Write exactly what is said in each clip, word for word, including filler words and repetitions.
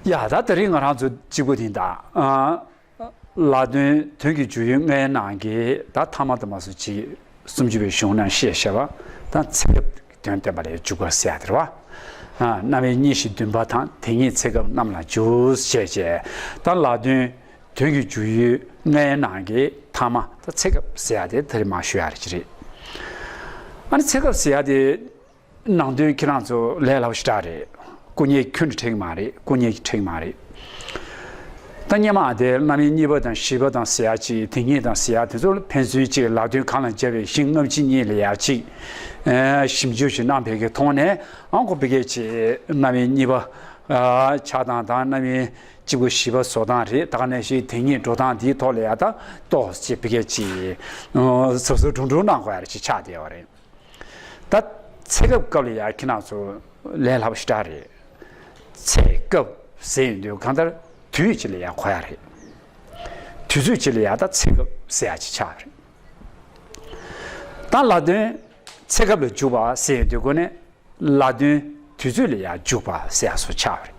ཡ་ད་དེ་རིང་ང་རང་ཚོ་གཅིག་པུ་དེ་ད་ཨ། ལ་དོན་དོན་གྱི་འཇུག་ཡུལ་ལྔའི་ནང་གི་ད་ཐ་མ་དུ་མ་སོགས་ཀྱི་སུམ་ཅུ་པའི་གཞུང་ནང་བཤད་བྱ་བ་དང་ཚེ་སྐབས་དོན་བསྟན་པ་ལ་འཇུག་པ་ཟེར་ཡ་དེ་རེད་བ། ཨ། རྣམ་དབྱེ་གཉིས་བཞི་བདུན་པ་དང་དེ་ཉིད་ཚེ་སྐབས་རྣམས་ལ་འཇུག་ཞེས་བྱས། ད་ལ་དོན་དོན་གྱི་འཇུག་ཡུལ་ལྔའི་ནང་གི་ཐ་མ་ད་ཚེ་སྐབས་ཟེར་ཡ་དེ་དེ་རིང་མར་ཞུ་ཡ་རེད་ཅི་རེད། ཨ་ནི་ཚེ་སྐབས་ཟེར་ཡ་དེ། ནང་དོན་ཁྱེད་རང་ཚོ་ལས་སླ་པོ་ཞེ་དྲག་རེད། སྐུ་ཉིད་ཁྱོན་ནས་ཁྲིད་ཀྱི་མ་རེད། སྐུ་ཉིད་ཀྱིས་ཁྲིད་ཀྱི་མ་རེད། ད་སྔོན་མ་དེ་རྣམ་དབྱེ་གཉིས་པ་དང་བཞི་པ་དང་ཟེར་ཡ་ཅིག་དེ་ཉིད་དང་ཟེར་ཡ་དེ་ཚོ་ལ་ཕན་ཚུན་གཅིག་ལ་དོན་གང་ལ་སྦྱར་བའི་གཞི་སྔ་ཕྱི་གཉིས་ལ་ཡ་གཅིག་ཨ། ཞིབ་འཇུག་ཞིག་གནང་བའི་གི་ཐོག་ནས་ཨང་ཁོ་བི་གེ་ཅིག་རྣམ་དབྱེ་གཉིས་པ་ཨ། ཆགས་སྟངས་དང་རྣམ་དབྱེ་གཅིག་པ་བཞི་པ་བཟོ་སྟངས་རེད། ད་ག་ནང་བཞིན་དེ་ཉིད་འགྲོ་སྟངས་འདིའི་ཐོག་ལ་ཡ་ད་ཏོག་ཙམ་བི་གེ་ཅིག་ཨ། ཟབ་ཟབ་དྲུང་དྲུང་གནང་དགོས་ཡ་རེ་ཅིག་ཆགས་བསྡད་ཡོད་རེད། ད་ཚེ་སྐབས་སྐབས་ལ་ཡ་ཁྱེད་རང་ཚོ་ལས་སླ་པོ་ཞེ་དྲག་རེད། ཚེ་སྐབས་ཟེར་ཡོང་དུས་གང་ལྟར་དུས་གཅིག་ལ་ཡ་གོ་ཡ་རེད། དུས་ཚོད་གཅིག་ལ་ཡ་ད་ཚེ་སྐབས་ཟེར་ཡ་ཅིག་ཆགས་རེད། ད་ལ་དོན་ཚེ་སྐབས་ལ་འཇུག་པ་ཟེར་ཡོང་དུས་གོ་ནས་ལ་དོན་དུས་ཚོད་ལ་ཡ་འཇུག་པ་ཟེར་ཡ་སོགས་ཆགས་རེད།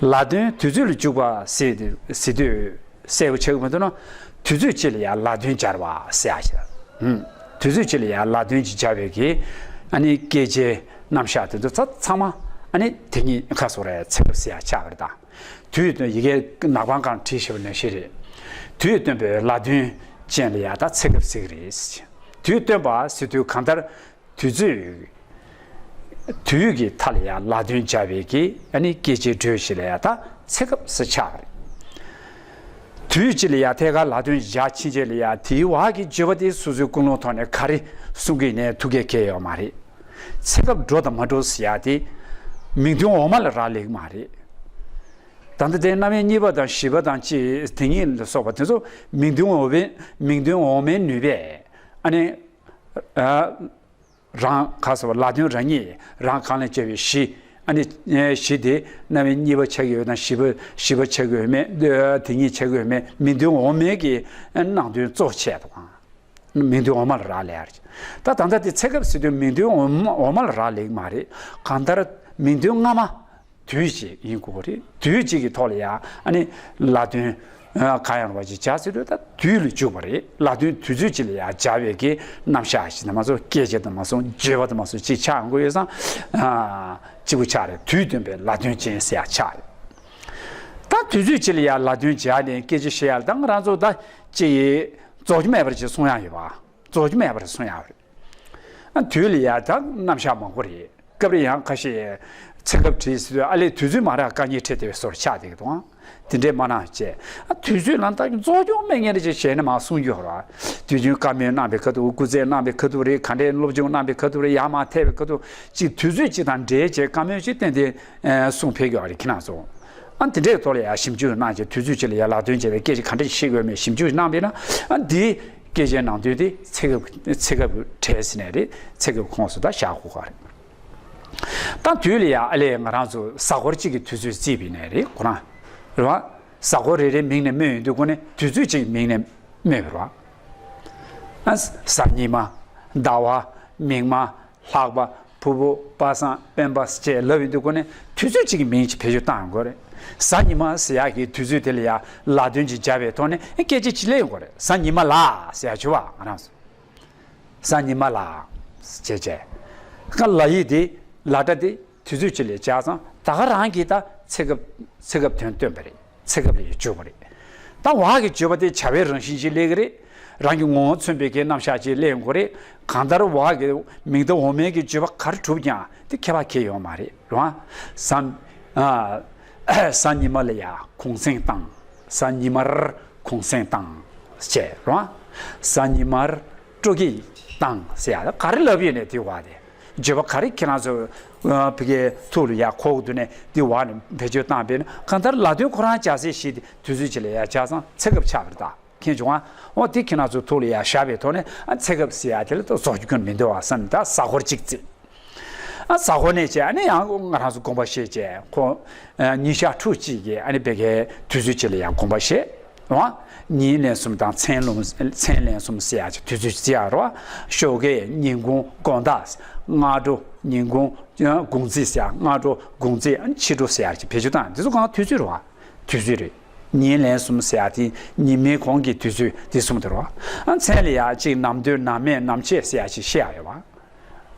ལ་དོན་དུས་ཚོད་ལ་འཇུག་པ་ཟེར་དུས་ཟེར་དུས། གསལ་པོ་ཆགས་ཀྱི་མི་འདུག་ན། དུས་ཚོད་གཅིག་ལ་ཡང་ལ་དོན་སྦྱར་བ་ཟེར་ཡ་ཞིག་ཧུམ། དུས་ཚོད་གཅིག་ལ་ཡང་ལ་དོན་གཅིག་སྦྱར་བའི་གི་ཨ་ནི་སྐད་ཆའི་རྣམ་གཞག་དེ་ཚོ་ཚ་ཚང་མ་ཨ་ནི་དེ་ཉིད་ཁ་སོ་རེ་ཚེ་སྐབས་ཟེར་ཡ་ཆགས་པ་རེད་ད། དུས་ཡི་དོན་ཡི་གེ་ནག་པང་གང་བྲིས་ཞེས་པ་ནང་བཞིན་རེད། དུས་སྟོན་པའི་ལ་དོན་ཅན་ལ་ཡང་ད་ཚེ་སྐབས་ཟེར་གི་རེད། དུས་སྟོན་པ་ཟེར་དུས་གང་ལྟར། དུས་ཚོད། དུས་ཀྱི་མཐའ་ལ་ཡང་ལ་དོན་སྦྱར་བའི་གི་ཨ་ནི་སྐད་ཆའི་འགྲོས་ཤིག་ལ་ཡང་ད་ཚེ་སྐབས་སུ་ཆགས་པ་རེད། དུས་གཅིག་ལ་ཡང་ཐད་ཀར་ལ་དོན་སྦྱར་ཕྱིན་ཆད་ལ་ཡང་དེའི་བར་གྱི་བརྗོད་པ་དེ་སོ་སོའི་ཀུན་སློང་ཐོག་ནས་ག་རེ་གསུང་གི་ཡིན་ནའི་ཐུགས་འགན་འཁྱེར་ཡོད་མ་རེད། ཚེ་སྐབས་འགྲོ་དང་མ་འགྲོ་ཟེར་ཡ་དེ་མིང་དོན་འོག་མ་ལ་རག་ལས་ཀྱི་མ་རེད། ད་ལྟ་དེ་རྣམ་དབྱེ་གཉིས་པ་དང་བཞི་པ་དང་ཅི་དེ་ཉིད་ལ་སོགས་པ་དེ་ཚོ་མིང་དོན་འོག་མའི་མིང་དོན་འོག་མའི་ནུས་པས་ཨ་ནི། ཨ། རང་ག་སོགས་ལ་དོན་རང་ཉིད་རང་གང་ལ་སྐྱེ་བའི་གཞི་ཨ་ནི་གཞི་དེ་རྣམ་དབྱེ་གཉིས་པ་ཆགས་ཀྱི་ཡོད་དང་བཞི་པ་བཞི་པ་ཆགས་ཀྱི་ཡོད་མེད་དེ་ཉིད་ཆགས་ཀྱི་ཡོད་མེད་མིང་དོན་འོག་མའི་གི་ནང་དོན་གཙོ་ཆེ་དང་མིང་དོན་འོག་མ་ལ་རག་ལས་ཡ་རེད། ད་ད་ལྟ་དེ་ཚེ་སྐབས་ཟེར་དུས་མིང་དོན་འོག་མ་འོག་མ་ལ་རག་ལས་ཀྱི་མ་རེད། གང་ལྟར་མིང་དོན་སྔ་མ། དུས་གཅིག་ཡིན་དགོས་རེད། དུས་གཅིག་གི་ཐོག་ལ་ཡང་ཨ་ནི་ལ་དོན་གང་ཡང་རུང་བ་ཅིག་སྦྱར་ཟེར་དུས་ད་དུས་ལ་འཇུག་པ་རེད། ལ་དོན་དུས་ཚོད་གཅིག་ལ་ཡང་སྦྱར་བའི་གི་རྣམ་གཞག་ཞིག་དང་མ་སོང་སྐད་ཆ་དང་མ་སོང་བརྗོད་པ་དང་མ་སོང་གཅིག་ཆགས་དགོས་ཡོད་ཙང་གཅིག་པུ་ཆགས་རེད། དུས་སྟོན་པའི་ལ་དོན་ཅན་ཟེར་ཡ་ཆགས་རེད། ད་དུས་ཚོད་གཅིག་ལ་ཡང་ལ་དོན་སྦྱར་ནས་སྐད་ཆ་བཤད་ཡ་ལ་ད་ང་རང་ཚོ་ད་ཅིག་རྫོགས་རྒྱུ་མེད་པར་ཅིག་གསུང་ཡ་ཡོད་པ། རྫོགས་རྒྱུ་མེད་པར་གསུང་ཡག་རེད། ཨ། དུས་ལ་ཡ་ད་རྣམ་གཞག་མང་པོ་རེད། སྐབས་རེ་ཡང་ཁ་ཤས་ཚེ་སྐབས་བྲིས་ཟེར་དུས་ཨ་ལས་དུས་ཚོད་མ་རག་དཀའ་ངལ་འཕྲད་བསྡད་པའི་བཟོ་འདྲ་ཆགས་བསྡད་ཀྱི་འདུག་ཨང་། དེ་འདྲས་མ་གནང་བྱས། ཨ། དུས་ཚོད་ལ་ད་རྫོགས་རྒྱུ་མེད་ངེས་རེད་ཅེས་ཞེ་ན་མ་གསུང་རྒྱུ་ར། དུས་རྒྱུན་བཀའ་མོལ་གནང་བའི་ཁ་ཐུག་སྐུ་རྩེད་གནང་བའི་ཁ་ཐུག་རེད། ག་འདྲས་སློབ་སྦྱོང་གནང་བའི་ཁ་ཐུག་རེད། ཡར་མར་ཐལ་བའི་ཁ་ཐུག་ཅིག་དུས་ཚོད་ཅིག་དང་འབྲེལ་བྱས་བཀའ་མོལ་ཅིག་ཏན་ཏན་གསུང་ཕེབས་ཀྱི་ཡོད་རེད་ཁྱེད་རང་ཚོ། ཨ། དེ་འདྲའི་ཐོག་ལ་ཡང་ཞིབ་འཇུག་གནང་བྱས་དུས་ཚོད་ཅིག་ལ་ཡང་ལ་དོན་བྱེད་པའི་སྐད་ཆ་ག་འདྲ་ཞིག་བཤད་དགོས་མེད་ཞིབ་འཇུག་གནང་བས་ན། ཨ། འདིའི་སྐད་ཆའི་ནང་དོན་དེ་ཚེ་སྐབས་ཚེ་སྐབས་བྲལ་ཟིན་ནས་རེད། ཚེ་སྐབས་ཁོངས་སུ་ད་བཞག་དགོས་ཀ་རེད། ད་དུས་ལ་ཡང་ཨ་ལས་ང་རང་ཚོ་གཟའ་འཁོར་གཅིག་གི་དུས་ཚོད་བརྩིས་པ་ཡིན་ནའི་རེད་ཁོ་རང་། རེད་བ། གཟའ་འཁོར་རེ་རེའི་མིང་ནས་སྨོས་ཡོང་དུས་ཁོ་ནས་དུས་ཚོད་གཅིག་མིང་ནས་སྨོས་པ་རེད་བ། ཨ། གཟའ་ཉི་མ། ཟླ་བ། མིག་དམར། ལྷག་པ། ཕུར་བུ། པ་སངས། སྤེན་པ་བཅས་ལབ་ཡོང་དུས་ཁོ་ནས་དུས་ཚོད་གཅིག་གི་མིང་ཅིག་བེད་སྤྱོད་བཏང་ཡོང་གི་རེད། གཟའ་ཉི་མ་ཟེར་ཡག་གི་དུས་ཚོད་དེ་ལ་ཡང་ལ་དོན་ཅིག་སྦྱར་བའི་ཐོག་ནས་སྐད་ཆ་ཅིག་སླེབས་ཡོང་གི་རེད། གཟའ་ཉི་མ་ལགས་ཟེར་ཡག་བྱུང་བ་ང་རང་ཚོ། གཟའ་ཉི་མ་ལགས་བྱས་བྱས། ཁ་ལ་ཡིག་དེ་ལ་སྒྲ་དེ་དུས་ཚོད་ཅིག་ལ་སྦྱར་ཙང་ད་ག་རང་གིས་ད་ཚེ་སྐབས་ཚེ་སྐབས་དོན་སྟོན་པ་རེད། ཚེ་སྐབས་ལ་ཡང་བརྗོད་པ་རེད། ད་འོག་གི་བརྗོད་པ་དེ་བྱ་བའི་རང་བཞིན་ཅིག་སླེབས་ཀྱི་རེད། རང་གི་ངོ་བོ་མཚོན་པའི་གི་རྣམ་གཞག་ཅིག་སླེབས་ཡོང་གི་རེད། གང་ལྟར་འོག་གི་མིང་མཐའ་འོག་མའི་གི་བརྗོད་པ་ག་རེ་གྲུབ་ཀྱང་དེ་ཁྱད་པར་གང་ཡང་ཡོད་མ་རེད་རུང་། གཟའ་ཨ་གཟའ་ཉི་མ་ལ་ཡ་གུང་སེང་བཏང་། གཟའ་ཉི་མར་གུང་སེང་བཏང་ཅེས་རུང་། གཟའ་ཉི་མར་སྤྲོ་སྐྱིད་བཏང་ཟེར་ཡ་ག་རེ་ལབ་ཡོད་ནས་དེ་བ་དེ། བརྗོད་པ་ག་རེ་ཁྱེད་རང་ཚོ་ཨ་ཕ་གིའི་ཐུགས་ལ་ཡ་འཁོར་གྱི་འདུག་ནས་འདི་བ་ནས་བེད་སྤྱོད་བཏང་བས་ན་གང་ལྟར་ལ་དོན་ཁོ་རང་སྦྱར་སའི་གཞི་དེ་དུས་ཚོད་ཅིག་ལ་ཡ་སྦྱར་ཙང་ཚེ་སྐབས་ཆགས་པ་རེད་ད། མཁྱེན་བྱུང་ཨ། འོ་དེ་ཁྱེད་རང་ཚོ་ཐུགས་ལ་ཡ་བཞག་པའི་ཐོག་ནས་ཨ་ཚེ་སྐབས་ཟེར་ཡ་དེ་ལ་ད་རྫོགས་རྒྱུ་ཀུན་མི་འདུག་བ་བསམ་ད་གཟའ་འཁོར་གཅིག་བརྩིས། ཨ་གཟའ་འཁོར་ནས་བྱས་ཨ་ནི་ཡང་ང་རང་ཚོ་དགོངས་པ་བཞེས་བྱས་ཁོ་ཨ་ཉིན་ཞག་ཕྲུགས་གཅིག་གི་ཨ་ནི་ཕ་གིའི་དུས་ཚོད་ཅིག་ལ་ཡང་དགོངས་པ་བཞེས། རེད་བ། ཉིན་ལན་གསུམ་དང་མཚན་ལུང་མཚན་ལན་གསུམ་ཟེར་ཡག་ཅིག་དུས་ཚོད་ཅིག་ཡག་རེད་བ། ཞོགས་ཀས་ཉིན་གུང་དགོང་དག་སྔ་དྲོ་ཉིན་གུང་ ཡང་དགུང་ཚིགས་ཟེར་ཡ། སྔ་དྲོ་དགུང་ཚིགས། ཨ་ནི་ཕྱི་དྲོ་ཟེར་ཡ་ཅིག་བེད་སྤྱོད་བཏང་། འདི་ཚོ་གང་དུས་ཚོད་རེད་བ། དུས་ཚོད་རེད། ཉིན་ལན་གསུམ་ཟེར་ཡ་དེ་ཉི་མའི་གོང་གི་དུས་ཚོད་དེ་གསུམ་དེ་རེད་བ། ཨ་མཚན་ལ་ཡ་ཅིག་ནམ་སྟོད་ནམ་སྨད་ནམ་ཕྱེད་ཟེར་ཡ་ཅིག་བཤད་ཡ་ཡོད་བ།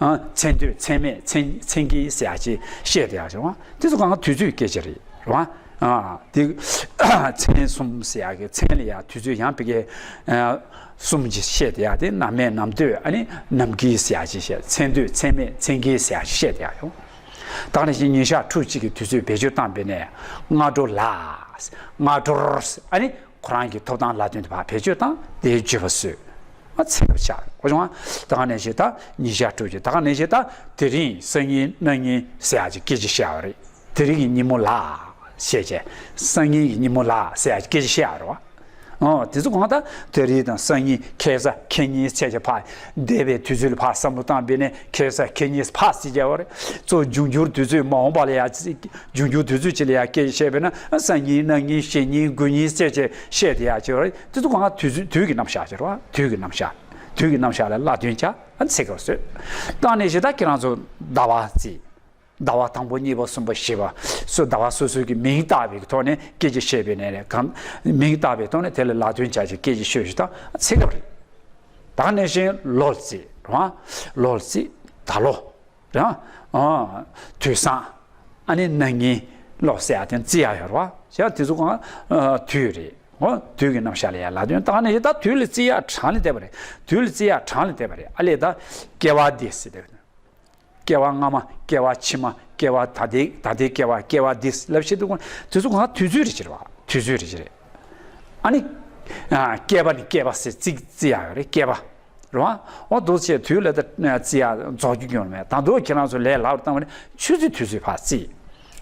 ཨ་མཚན་སྟོད་མཚན་སྨད་མཚན་མཚན་དཀྱིལ་ཟེར་ཡ་ཅིག་བཤད་བསྡད་ཡ་ཅིག་རེད་བ། དེ་ཚོ་གང་དུས་ཚོད་སྐད་ཆ་རེད་རེད་བ། ཨ་དེ་མཚན་གསུམ་ཟེར་ཡ་གི་མཚན་ལ་ཡ་དུས་ཚོད་ཡང་ཕ་གི་ཨ་གསུམ་ཅིག་བཤད་བསྡད་ཡ་དེ་ནམ་སྨད་ནམ་སྟོད། ཨ་ནི་ནམ་དཀྱིལ་ཟེར་ཡ་ཅིག་བཤད། མཚན་སྟོད་མཚན་སྨད་མཚན་དཀྱིལ་ཟེར་ཡ་ཅིག་བཤད་བསྡད་ཡ་ཡོད། ད་ག་ནང་བཞིན་ཉིན་ཞག་ཕྲུགས་གཅིག་གི་དུས་ཚོད་བེད་སྤྱོད་བཏང་བས་ནས་སྔ་དྲོ་ལ། སྔ་དྲོར། ཨ་ནི་ཁོ་རང་གི་ཐོབ་ཐང་ལ་དོན་དུ་ཕར་བེད་སྤྱོད་བཏང་། དེའི་བརྗོད་པ་བཟོས། ཨ་ཚེ་སྐབས་ཆགས། ཨོ་བྱུང་ང་། ད་ག་ནང་བཞིན་ད་ཉིན་ཞག་ཕྲུགས་གཅིག། ད་ག་ནང་བཞིན་ད་དེ་རིང་སང་ཉིན་གནངས་ཉིན་ཟེར་ཡ་ཅིག་སྐད་ཆ་བཤད་པ་རེད། དེ་རིང་གི་ཉིན་མོ་ལ་བཤད་བྱས། སང་ཉིན་གྱི་ཉིན་མོ་ལ་ཟེར་ཡ་ཅིག་སྐད་ཆ་བཤད་པ་རེད་བ། ཨོ་དེ་ཚོ་གང་ལྟར་དེ་རིང་དང་སང་ཉིན་ཁ་སང་ཁ་ཉིན་བྱས་བྱས་ཕར་འདས་པའི་དུས་ཚོད་ལ་ཕར་བསམ་བློ་བཏང་བས་ནས་ཁ་སང་ཁ་ཉིན་ཕར་བརྩི་བྱས་པ་རེད། གཙོ་བོ་འབྱུང་འགྱུར་དུས་ཚོད་མ་འོངས་པ་ལ་ཡ་འབྱུང་འགྱུར་དུས་ཚོད་ཅིག་ལ་ཡ་སྐད་ཆ་བཤད་པས་ན། སང་ཉིན་གནངས་ཉིན་གཞེས་ཉིན་དགུ་ཉིན་བྱས་བྱས་བཤད་བསྡད་ཡ་ཅིག་རེད། དེ་ཚོ་གང་ག་དུས་ཚོད་དུས་ཀྱི་རྣམ་གཞག་ཅིག་རེད་བ། དུས་ཀྱི་རྣམ་གཞག་དུས་ཀྱི་རྣམ་གཞག་ལ་ལ་དོན་བྱ། ཨ་ཚེ་སྐབས་བཟོས། ད་ག་ནང་བཞིན་ད་ཁྱེད་རང་ཚོ་ཟླ་བ་བརྩི། ཟླ་བ་དང་པོ་གཉིས་པ་གསུམ་པ་བཞི་པ་སོགས་ཟླ་བ་སོ་སོའི་གི་མིང་བཏགས་པའི་གི་ཐོག་ནས་སྐད་ཆ་བཤད་པའི་ནས་རེད། གང་མིང་བཏགས་པའི་ཐོག་ནས་དེ་ལ་ལ་དོན་བྱ་ཅིག་སྐད་ཆ་ཤོད་ཞིག་ད་ཚེ་སྐབས་རེད། ད་ག་ནང་བཞིན་ལོ་བརྩི་རེད་བ། ལོ་བརྩི། ད་ལོ་རེད་བ། ཨ་དུས་བཟང་། ཨ་ནི་གནངས་ཉིན་ལོ་ཟེར་ཡ་དེ་བརྩི་ཡ་ཡོད་རེད་བ། བྱས་དེ་ཚོ་གང་ཨ་དུས་རེད། འོ་དུས་ཀྱི་རྣམ་གཞག་ལ་ཡ་ལ་དོན། ད་ག་ནང་བཞིན་ད་དུས་ལ་བརྩི་ཡ་གྲངས་ལས་འདས་པ་རེད། དུས་ལ་བརྩི་ཡ་གྲངས་ལས་འདས་པ་རེད། ཨ་ལས་ད་སྐྱེ་བ་འདི་ཟེར་དེ། སྐྱེ་བ་སྔ་མ། སྐྱེ་བ་ཕྱི་མ། སྐྱེ་བ་ད་ལྟའི་ད་ལྟའི་སྐྱེ་བ། སྐྱེ་བ་འདི་ལབ་བྱེད་དུས་ཀུན་དེ་ཚོ་གང་དུས་ཚོད་རེ་བྱེད་རེད་བ། དུས་ཚོད་རེ་བྱེད་རེད། ཨ་ནི་ཨ་བསྐལ་པ་ནི་བསྐལ་པ་ཟེར་རྩིས་རྩིས་ཡག་ཡོད་རེད། བསྐལ་པ་རེད་བ། འོ་འདུག་བྱས་དུས་ལ་ད་རྩིས་ཡག་རྫོགས་རྒྱུ་ཡོང་མེད། ད་འདུག་ཁྱེད་རང་ཚོ་ལས་སླ་བར་བཏང་བ་ནི་ཆུ་ཚོད་དུས་ཚོད་ཕར་རྩིས།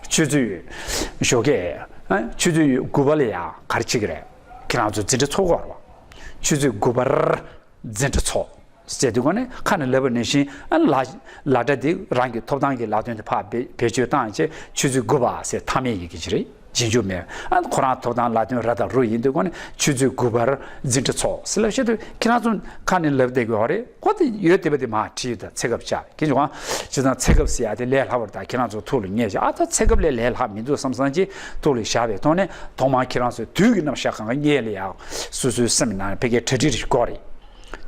ཆུ་ཚོད་ཞོགས་ཀས་ཨ་ཆུ་ཚོད་དགུ་པ་ལ་ཡ་ག་རེ་བྱེད་ཀྱི་རེད། ཁྱེད་རང་ཚོ་འཛིན་གྲྭ་ཚོགས་ཀྱི་ཡོད་རེད་བ། ཆུ་ཚོད་དགུ་པར་འཛིན་གྲྭ་ཚོགས་ཟེར་དུས་ཀ་ནས་ཁ་ནས་ལབ་པ་ནང་བཞིན། ཨ་ལ་ལ་སྒྲ་འདི་རང་གི་ཐོབ་ཐང་གི་ལ་དོན་དེ་ཕར་བེད་བེད་སྤྱོད་བཏང་བྱས་ཆུ་ཚོད་དགུ་པ་ཟེར་མཐའ་མེད་ཡི་གེ་ཅིག་རེད། རྗེས་འཇུག་མེད། ཨ་ཁོ་རང་ཐོབ་ཐང་ལ་དོན་ར་དང་རུ་ཡིན་དུས་ཀ་ནས་ཆུ་ཚོད་དགུ་པར་འཛིན་གྲྭ་ཚོགས་ཟེར་ལབ་བཤད་དུས་ཁྱེད་རང་ཚོ་ཁ་ནས་ལབ་བསྡད་དགོས་པ་རེད། ཁོ་དེ་ཡོད་བསྡད་པ་དེ་མར་བྲིས་དང་ཚེ་སྐབས་བྱ། ཁྱེད་ཚོ་གང་བྱས་ཙང་ཚེ་སྐབས་ཟེར་ཡ་དེ་ལས་སླ་བར་ད་ཁྱེད་རང་ཚོ་ཐུགས་ལ་ངེས་བྱས། ཨ་ད་ཚེ་སྐབས་ལས་ལས་སླ་མི་འདུག་བསམ་བསམ་གྱིས་ཐུགས་ལ་བཞག་པའི་ཐོག་ནས་ཐོག་མར་ཁྱེད་རང་ཚོས་དུས་ཀྱི་རྣམ་གཞག་གང་ག་སྔོན་ལ་ཡ་སོ་སོའི་སེམས་ནང་ཕ་གིའི་གྲ་སྒྲིག་རེ་དགོས་རེད།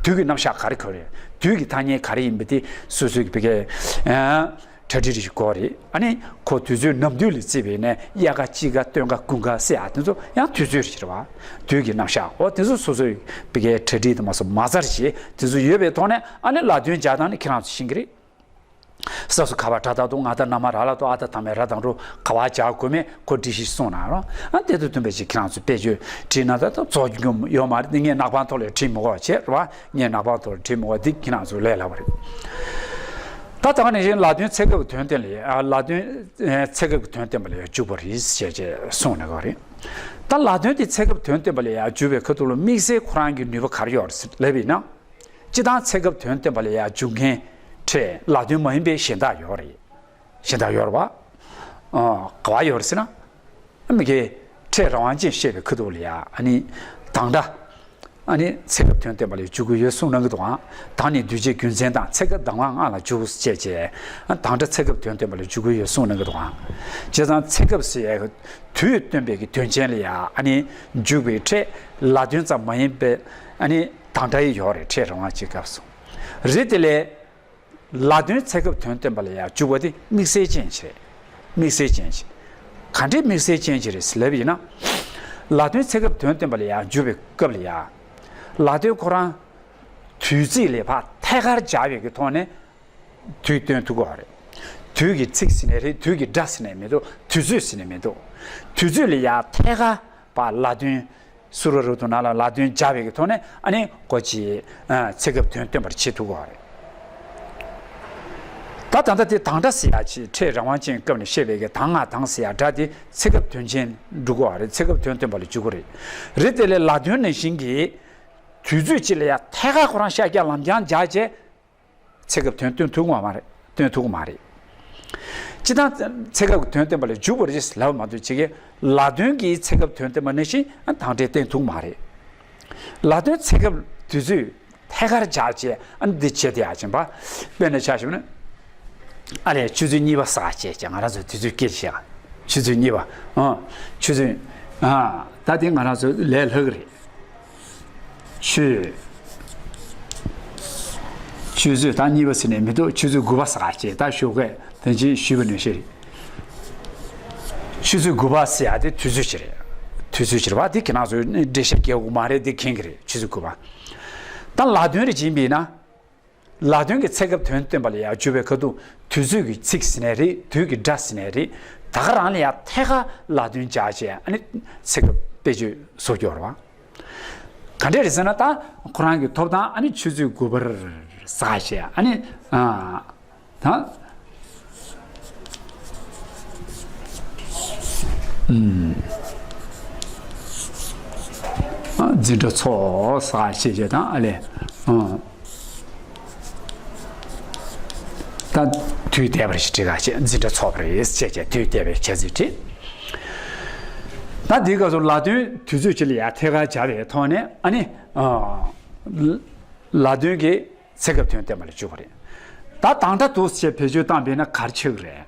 དུས་ཀྱི་རྣམ་གཞག་ག་རེ་གོ་རེད། དུས་ཀྱི་ཐ་སྙད་ག་རེ་ཡིན་པ་དེ་སོ་སོའི་གི་ཕ་གིའི་ཨ་གྲ་སྒྲིག་རེ་དགོས་རེད། ཨ་ནི་ཁོ་དུས་ཚོད་ནམ་དུས་ལ་བརྩིས་པས་ནས་དབྱར་ཁ་དཔྱིད་ཁ་སྟོན་ཁ་དགུན་ཁ་ཟེར་ཡ་དེ་ཚོ་ཡང་དུས་ཚོད་རེད་བ། དུས་ཀྱི་རྣམ་གཞག་འོ་དེ་ཚོ་སོ་སོའི་ཕ་གིའི་གྲ་སྒྲིག་དེ་མ་སོ་མ་ཚར་བྱས་དེ་ཚོ་ཡོད་པའི་ཐོག་ནས་ཨ་ནི་ལ་དོན་བྱ་སྟངས་ནི་ཁྱེད་རང་ཚོ་ཤེས་ཀྱི་རེད། ས་སུ་ག་བ་དྲ་ད་དུ་ང་ད་ན་མ་ར་ལ་དུ་ཨ་ད་ད་མེ་ར་དང་རུ་ག་བ་བྱ་དགོས་མེད་ཁོ་འདྲི་ཞིག་གསུངས་ན་རོ། ཨ་དེ་དུ་བསྟུན་པའི་ཅིག་ཁྱེད་རང་ཚོ་དཔེ་བརྗོད་བྲིས་ན་ད་ད་རྫོགས་རྒྱུ་ཡོད་མ་རེད། ངས་ནག་པང་ཐོག་ལ་བྲིས་མི་དགོས་བྱས་རོ། ངས་ནག་པང་ཐོག་ལ་བྲིས་མི་དགོས། འདི་ཁྱེད་རང་ཚོ་ལས་སླ་བ་རེད། ད་ད་ག་ནང་བཞིན་ལ་དོན་ཚེ་སྐབས་ཀྱི་དོན་བསྟན་ལ་ཡ། ལ་དོན་ཚེ་སྐབས་ཀྱི་དོན་བསྟན་པ་ལ་ཡ་འཇུག་པ་རེད་ཞེས་ཅེས་གསུངས་ནས་གོ་རེད། ད་ལ་དོན་དེ་ཚེ་སྐབས་དོན་བསྟན་པ་ལ་ཡ་འཇུག་པའི་ཁ་ཐུག་ལ་དམིགས་བསལ་ཁོ་རང་གི་ནུས་པ་ག་རེ་ཡོད་རེད་ལབ་ཡིན་ན། སྤྱིར་བཏང་ཚེ་སྐབས་དོན་བསྟན་པ་ལ་ཡ་འཇུག་མཁན་ཕྲད་ལ་དོན་མ་ཡིན་པའི་གཞན་དག་ཡོད་རེད། གཞན་དག་ཡོད་རེད་བ། ཨ་ག་བ་ཡོད་རེད་ཟེར་ན། མི་དགེ་ཕྲད་རང་དབང་ཅན་བཤད་པའི་ཁ་ཐུག་ལ་ཡ་ཨ་ནི་དང་སྒྲ། ཨ་ནི་ཚེ་སྐབས་དོན་བསྟན་པ་ལ་འཇུག་གི་ཡོད་གསུངས་གནང་གི་འདུག་ཨང་། དང་ནི་འདུས་བྱས་རྒྱུ་མཚན་དང་། ཚེ་སྐབས་གདམས་ངག་ལྔ་ལ་འཇུག་ཅེས་བྱས། ཨ་དང་སྒྲ་ཚེ་སྐབས་དོན་བསྟན་པ་ལ་འཇུག་གི་ཡོད་གསུངས་གནང་གི་འདུག་ཨང་། བྱས་ཙང་ཚེ་སྐབས་ཟེར་ཡ་གི་དུས་སྟོན་པའི་གི་དོན་ཅན་ལ་ཡ་ཨ་ནི་འཇུག་པའི་ཕྲད་ལ་དོན་ཙམ་མ་ཡིན་པའི་ཨ་ནི་དང་སྒྲ་ཡི་ཡོད་རེད། ཕྲད་རང་དབང་ཅན་སྐབས་སུ། རེད་དེ་ལས། ལ་དོན་ཚེ་སྐབས་དོན་བསྟན་པ་ལ་ཡང་འཇུག་པ་དེ་དམིགས་བསལ་ཅན་ཞིག་རེད། དམིགས་བསལ་ཅན་ཞིག་ག་འདྲའི་དམིགས་བསལ་ཅན་ཞིག་རེད་ལབ་ཡིན་ན། ལ་དོན་ཚེ་སྐབས་དོན་བསྟན་པ་ལ་ཡང་འཇུག་པའི་སྐབས་ལ་ཡང་། ལ་དོན་ཁོ་རང་དུས་ཚིགས་ལས་ཕར་ཐད་ཀར་སྦྱར་བའི་གི་ཐོག་ནས་དུས་སྟོན་ཐུབ་ཀྱི་ཡོད་རེད། དུས་ཀྱི་ཚིགས་ཟེར་ནའི་རེད། དུས་ཀྱི་སྒྲ་ཟེར་ནའི་མི་འདུག་དུས་ཚོད་ཟེར་ནའི་མི་འདུག་དུས་ཚོད་ལ་ཡང་ཐད་ཀར་ཕར་ལ་དོན། སུ་ར་རུ་དུ་ན་ལ་ལ་དོན་སྦྱར་བའི་གི་ཐོག་ནས་ཨ་ནི་གོ་ཅི་ཚེ་སྐབས་དོན་སྟོན་པར་བྱེད་ཐུབ་ཀྱི་ཡོད་རེད། ད་ད་ལྟ་དེ་དང་སྒྲ་ཟེར་ཡ་ཅིག་ཕྲད་རང་དབང་ཅན་སྐབས་ནས་བཤད་པའི་གི་དང་ང་དང་ཟེར་ཡ་སྒྲ་དེ་ཚེ་སྐབས་དོན་ཅན་འགྲུབ་ཀྱི་ཡོད་རེད། ཚེ་སྐབས་དོན་སྟོན་པ་ལ་འཇུག་གི་རེད། རེད་དེ་ལས་ལ་དོན་ནང་བཞིན་གྱི་དུས་ཚོད་ཅིག་ལ་ཡ་ཐད་ཀར་ཁོ་རང་ཤར་རྒྱག་ལམ་རྒྱང་སྦྱར་བྱས། ཚེ་སྐབས་དོན་སྟོན་ཐུབ་ཀྱི་མ་རེད། སྟོན་ཐུབ་ཀྱི་མ་རེད། སྤྱིར་བཏང་ཚེ་སྐབས་ཀྱི་དོན་སྟོན་པ་ལ་འཇུག་པར་རིགས་ལབ་མ་གཏོགས་ཅིག་གིས་ལ་དོན་གྱིས་ཚེ་སྐབས་དོན་སྟོན་པ་ནང་བཞིན་དང་སྒྲས་བསྟན་ཐུབ་ཀྱི་མ་རེད། ལ་དོན་ཚེ་སྐབས་དུས་ཚོད་ཐད་ཀར་སྦྱར་བྱས་ཨ་ནི་འདི་བྱེད་དེ་ཡག་ཅན་པ། དཔེར་ན་ཆ་བཞག་ན། ཨ་ལས་ཆུ་ཚོད་གཉིས་པ་ཟེར་བྱས་ཀྱང་ང་རང་ཚོ་དུས་ཚོད་སྐད་ཆ་བཤད། ཆུ་ཚོད་གཉིས་པ། ཨ། ཆུ་ཚོད། ཨ། ད་དེ་ང་རང་ཚོ་ལས་སླ་གི་རེད། ཆུ། ཆུ་ཚོད་ད་གཉིས་པ་ཟེར་ནས་མི་འདུག་ཆུ་ཚོད་དགུ་པ་ཟེར་བྱས་ད་ཞོགས་ཀས་དེ་ཕྱིན་ཞུས་པ་ནང་བཞིན་རེད། ཆུ་ཚོད་དགུ་པ་ཟེར་ཡ་དེ་དུས་ཚོད་ཅིག་རེད། དུས་ཚོད་ཅིག་རེད་བ། དེ་ཁྱེད་རང་ཚོས་འགྲེལ་བཤད་རྒྱག་དགོས་མ་རེད། དེ་མཁྱེན་གི་རེད། ཆུ་ཚོད་དགུ་པ། ད་ལ་དོན་རེ་བྱིན་པས་ན། ལ་དོན་གྱི་ཚེ་སྐབས་དོན་སྟོན་པ་ལ་ཡང་འཇུག་པའི་ཁ་ཐུག་དུས་ཚོད་ཀྱི་ཚིག་ཟེར་ནའི་རེད། དུས་ཀྱི་སྒྲ་ཟེར་ནའི་རེད། ད་ག་རང་ལ་ཡང་ཐད་ཀར་ལ་དོན་སྦྱར་བྱས་ཨ་ནི་ཚེ་སྐབས་དཔེ་བརྗོད་བཟོ་རྒྱུ་རེད་བ། ག་འདྲས་རེད་ཟེར་ན་ད་ཁོ་རང་གི་ཐོབ་ཐང་ཨ་ནི་ཆུ་ཚོད་དགུ་པར་ཟེར་བྱས་ཨ་ནི། ཨ། ད། ཨུམ། ཨ། འཛིན་གྲྭ་ཚོགས་ཟེར་བྱས་བྱས་དང་ཨ་ལས། ཨ། ད་དུས་འདས་པ་རེད་ཅེས་བྲིས་ག་བྱས། འཛིན་གྲྭ་ཚོགས་པ་རེད་ཅེས་བྱས་དུས་འདས་པའི་བྱ་ཚིག་བྲིས། ད་འདིའི་སྐབས་སུ་ལ་དོན་དུས་ཚོད་ཅིག་ལ་ཡང་ཐད་ཀར་སྦྱར་བའི་ཐོག་ནས་ཨ་ནི། ཨ། ལ་དོན་གྱི་ཚེ་སྐབས་དོན་བསྟན་པ་ལ་འཇུག་པ་རེད། ད་དང་སྒྲ་འདུག་ཅེས་བེད་སྤྱོད་བཏང་བས་ན་ག་རེ་ཆགས་ཀྱི་རེད།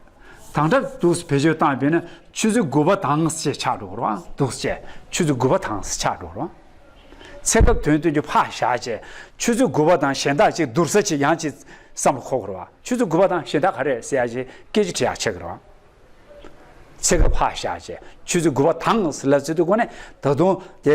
དང་སྒྲ་འདུག་བེད་སྤྱོད་བཏང་བས་ན་ཆུ་ཚོད་དགུ་པ་དང་ཅེས་ཆགས་འགྲོ་གི་རེད་བ། འདུག་ཅེས་ཆུ་ཚོད་དགུ་པ་དང་ཆགས་འགྲོ་གི་རེད་བ། ཚེ་སྐབས་དོན་སྟོན་རྒྱུ་ཕར་བཞག་བྱས་ཆུ་ཚོད་དགུ་པ་དང་གཞན་དག་ཅིག་བསྡུར་ས་ཅིག་ཡང་ཅིག་བསམ་བློ་འཁོར་དགོས་རེད་བ། ཆུ་ཚོད་དགུ་པ་དང་གཞན་དག་ག་རེ་རེད་ཟེར་ཡ་ཅིག་སྐད་ཆ་དྲི་ཡག་ཆགས་ཀྱི་རེད་བ། ཚེ་སྐབས་ཕར་བཞག་བྱས་ཆུ་ཚོད་དགུ་པ་དང་ཟེར་ལབ་ཚེ་དུས་གོ་ནས་ད་དུང་དེ་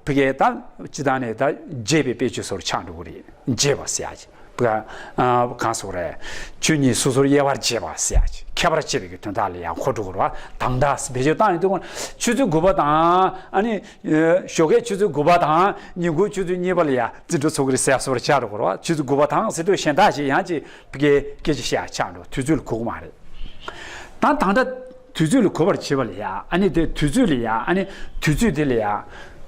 ཕ་གིའི་ད་སྤྱི་བཏང་ནས་ད་རྒྱས་པའི་དཔེ་བརྗོད་སོགས་ཆགས་འགྲོ་གི་རེད། རྒྱས་པ་ཟེར་ཡ་ཅིག་ཕ་ག་ཨ་གང་ཟེར་དགོས་རེད། ཆོས་ཉིད་སོ་སོར་དབྱེ་བར་བྱེད་པ་ཟེར་ཡ་ཅིག་ཁྱད་པར་ཕྱེ་བའི་གི་དོན་དག་ལ་ཡང་གོ་འགྲོ་གི་རེད་བ། དང་སྒྲ་བེད་སྤྱོད་བཏང་ཡོང་དུས་གོ་ནས་ཆུ་ཚོད་དགུ་པ་དང་ཨ་ནི་ཞོགས་ཀའི་ཆུ་ཚོད་དགུ་པ་དང་ཉིན་གུང་ཆུ་ཚོད་གཉིས་པ་ལ་ཡང་འཛིན་གྲྭ་ཚོགས་ཀྱི་རེད་ཟེར་ཡ་སོགས་ཆགས་འགྲོ་གི་རེད་བ། ཆུ་ཚོད་དགུ་པ་དང་ཟེར་དུས་གཞན་དག་ཅིག་ཡང་ཅིག་ཕ་གིའི་སྐད་ཆ་བཤད་ཡ་ཆགས་འགྲོ། དུས་ཚོད་ལ་གོ་གི་མ་རེད། ད་དང་སྒྲ་དུས་ཚོད་ལ་གོ་བར་བྱེད་པ་ལ་ཡ་ཨ་ནི་དེ་དུས་ཚོད་ལ་ཡ་ཨ་ནི་དུས་ཚོད་དེ་ལ་ཡ་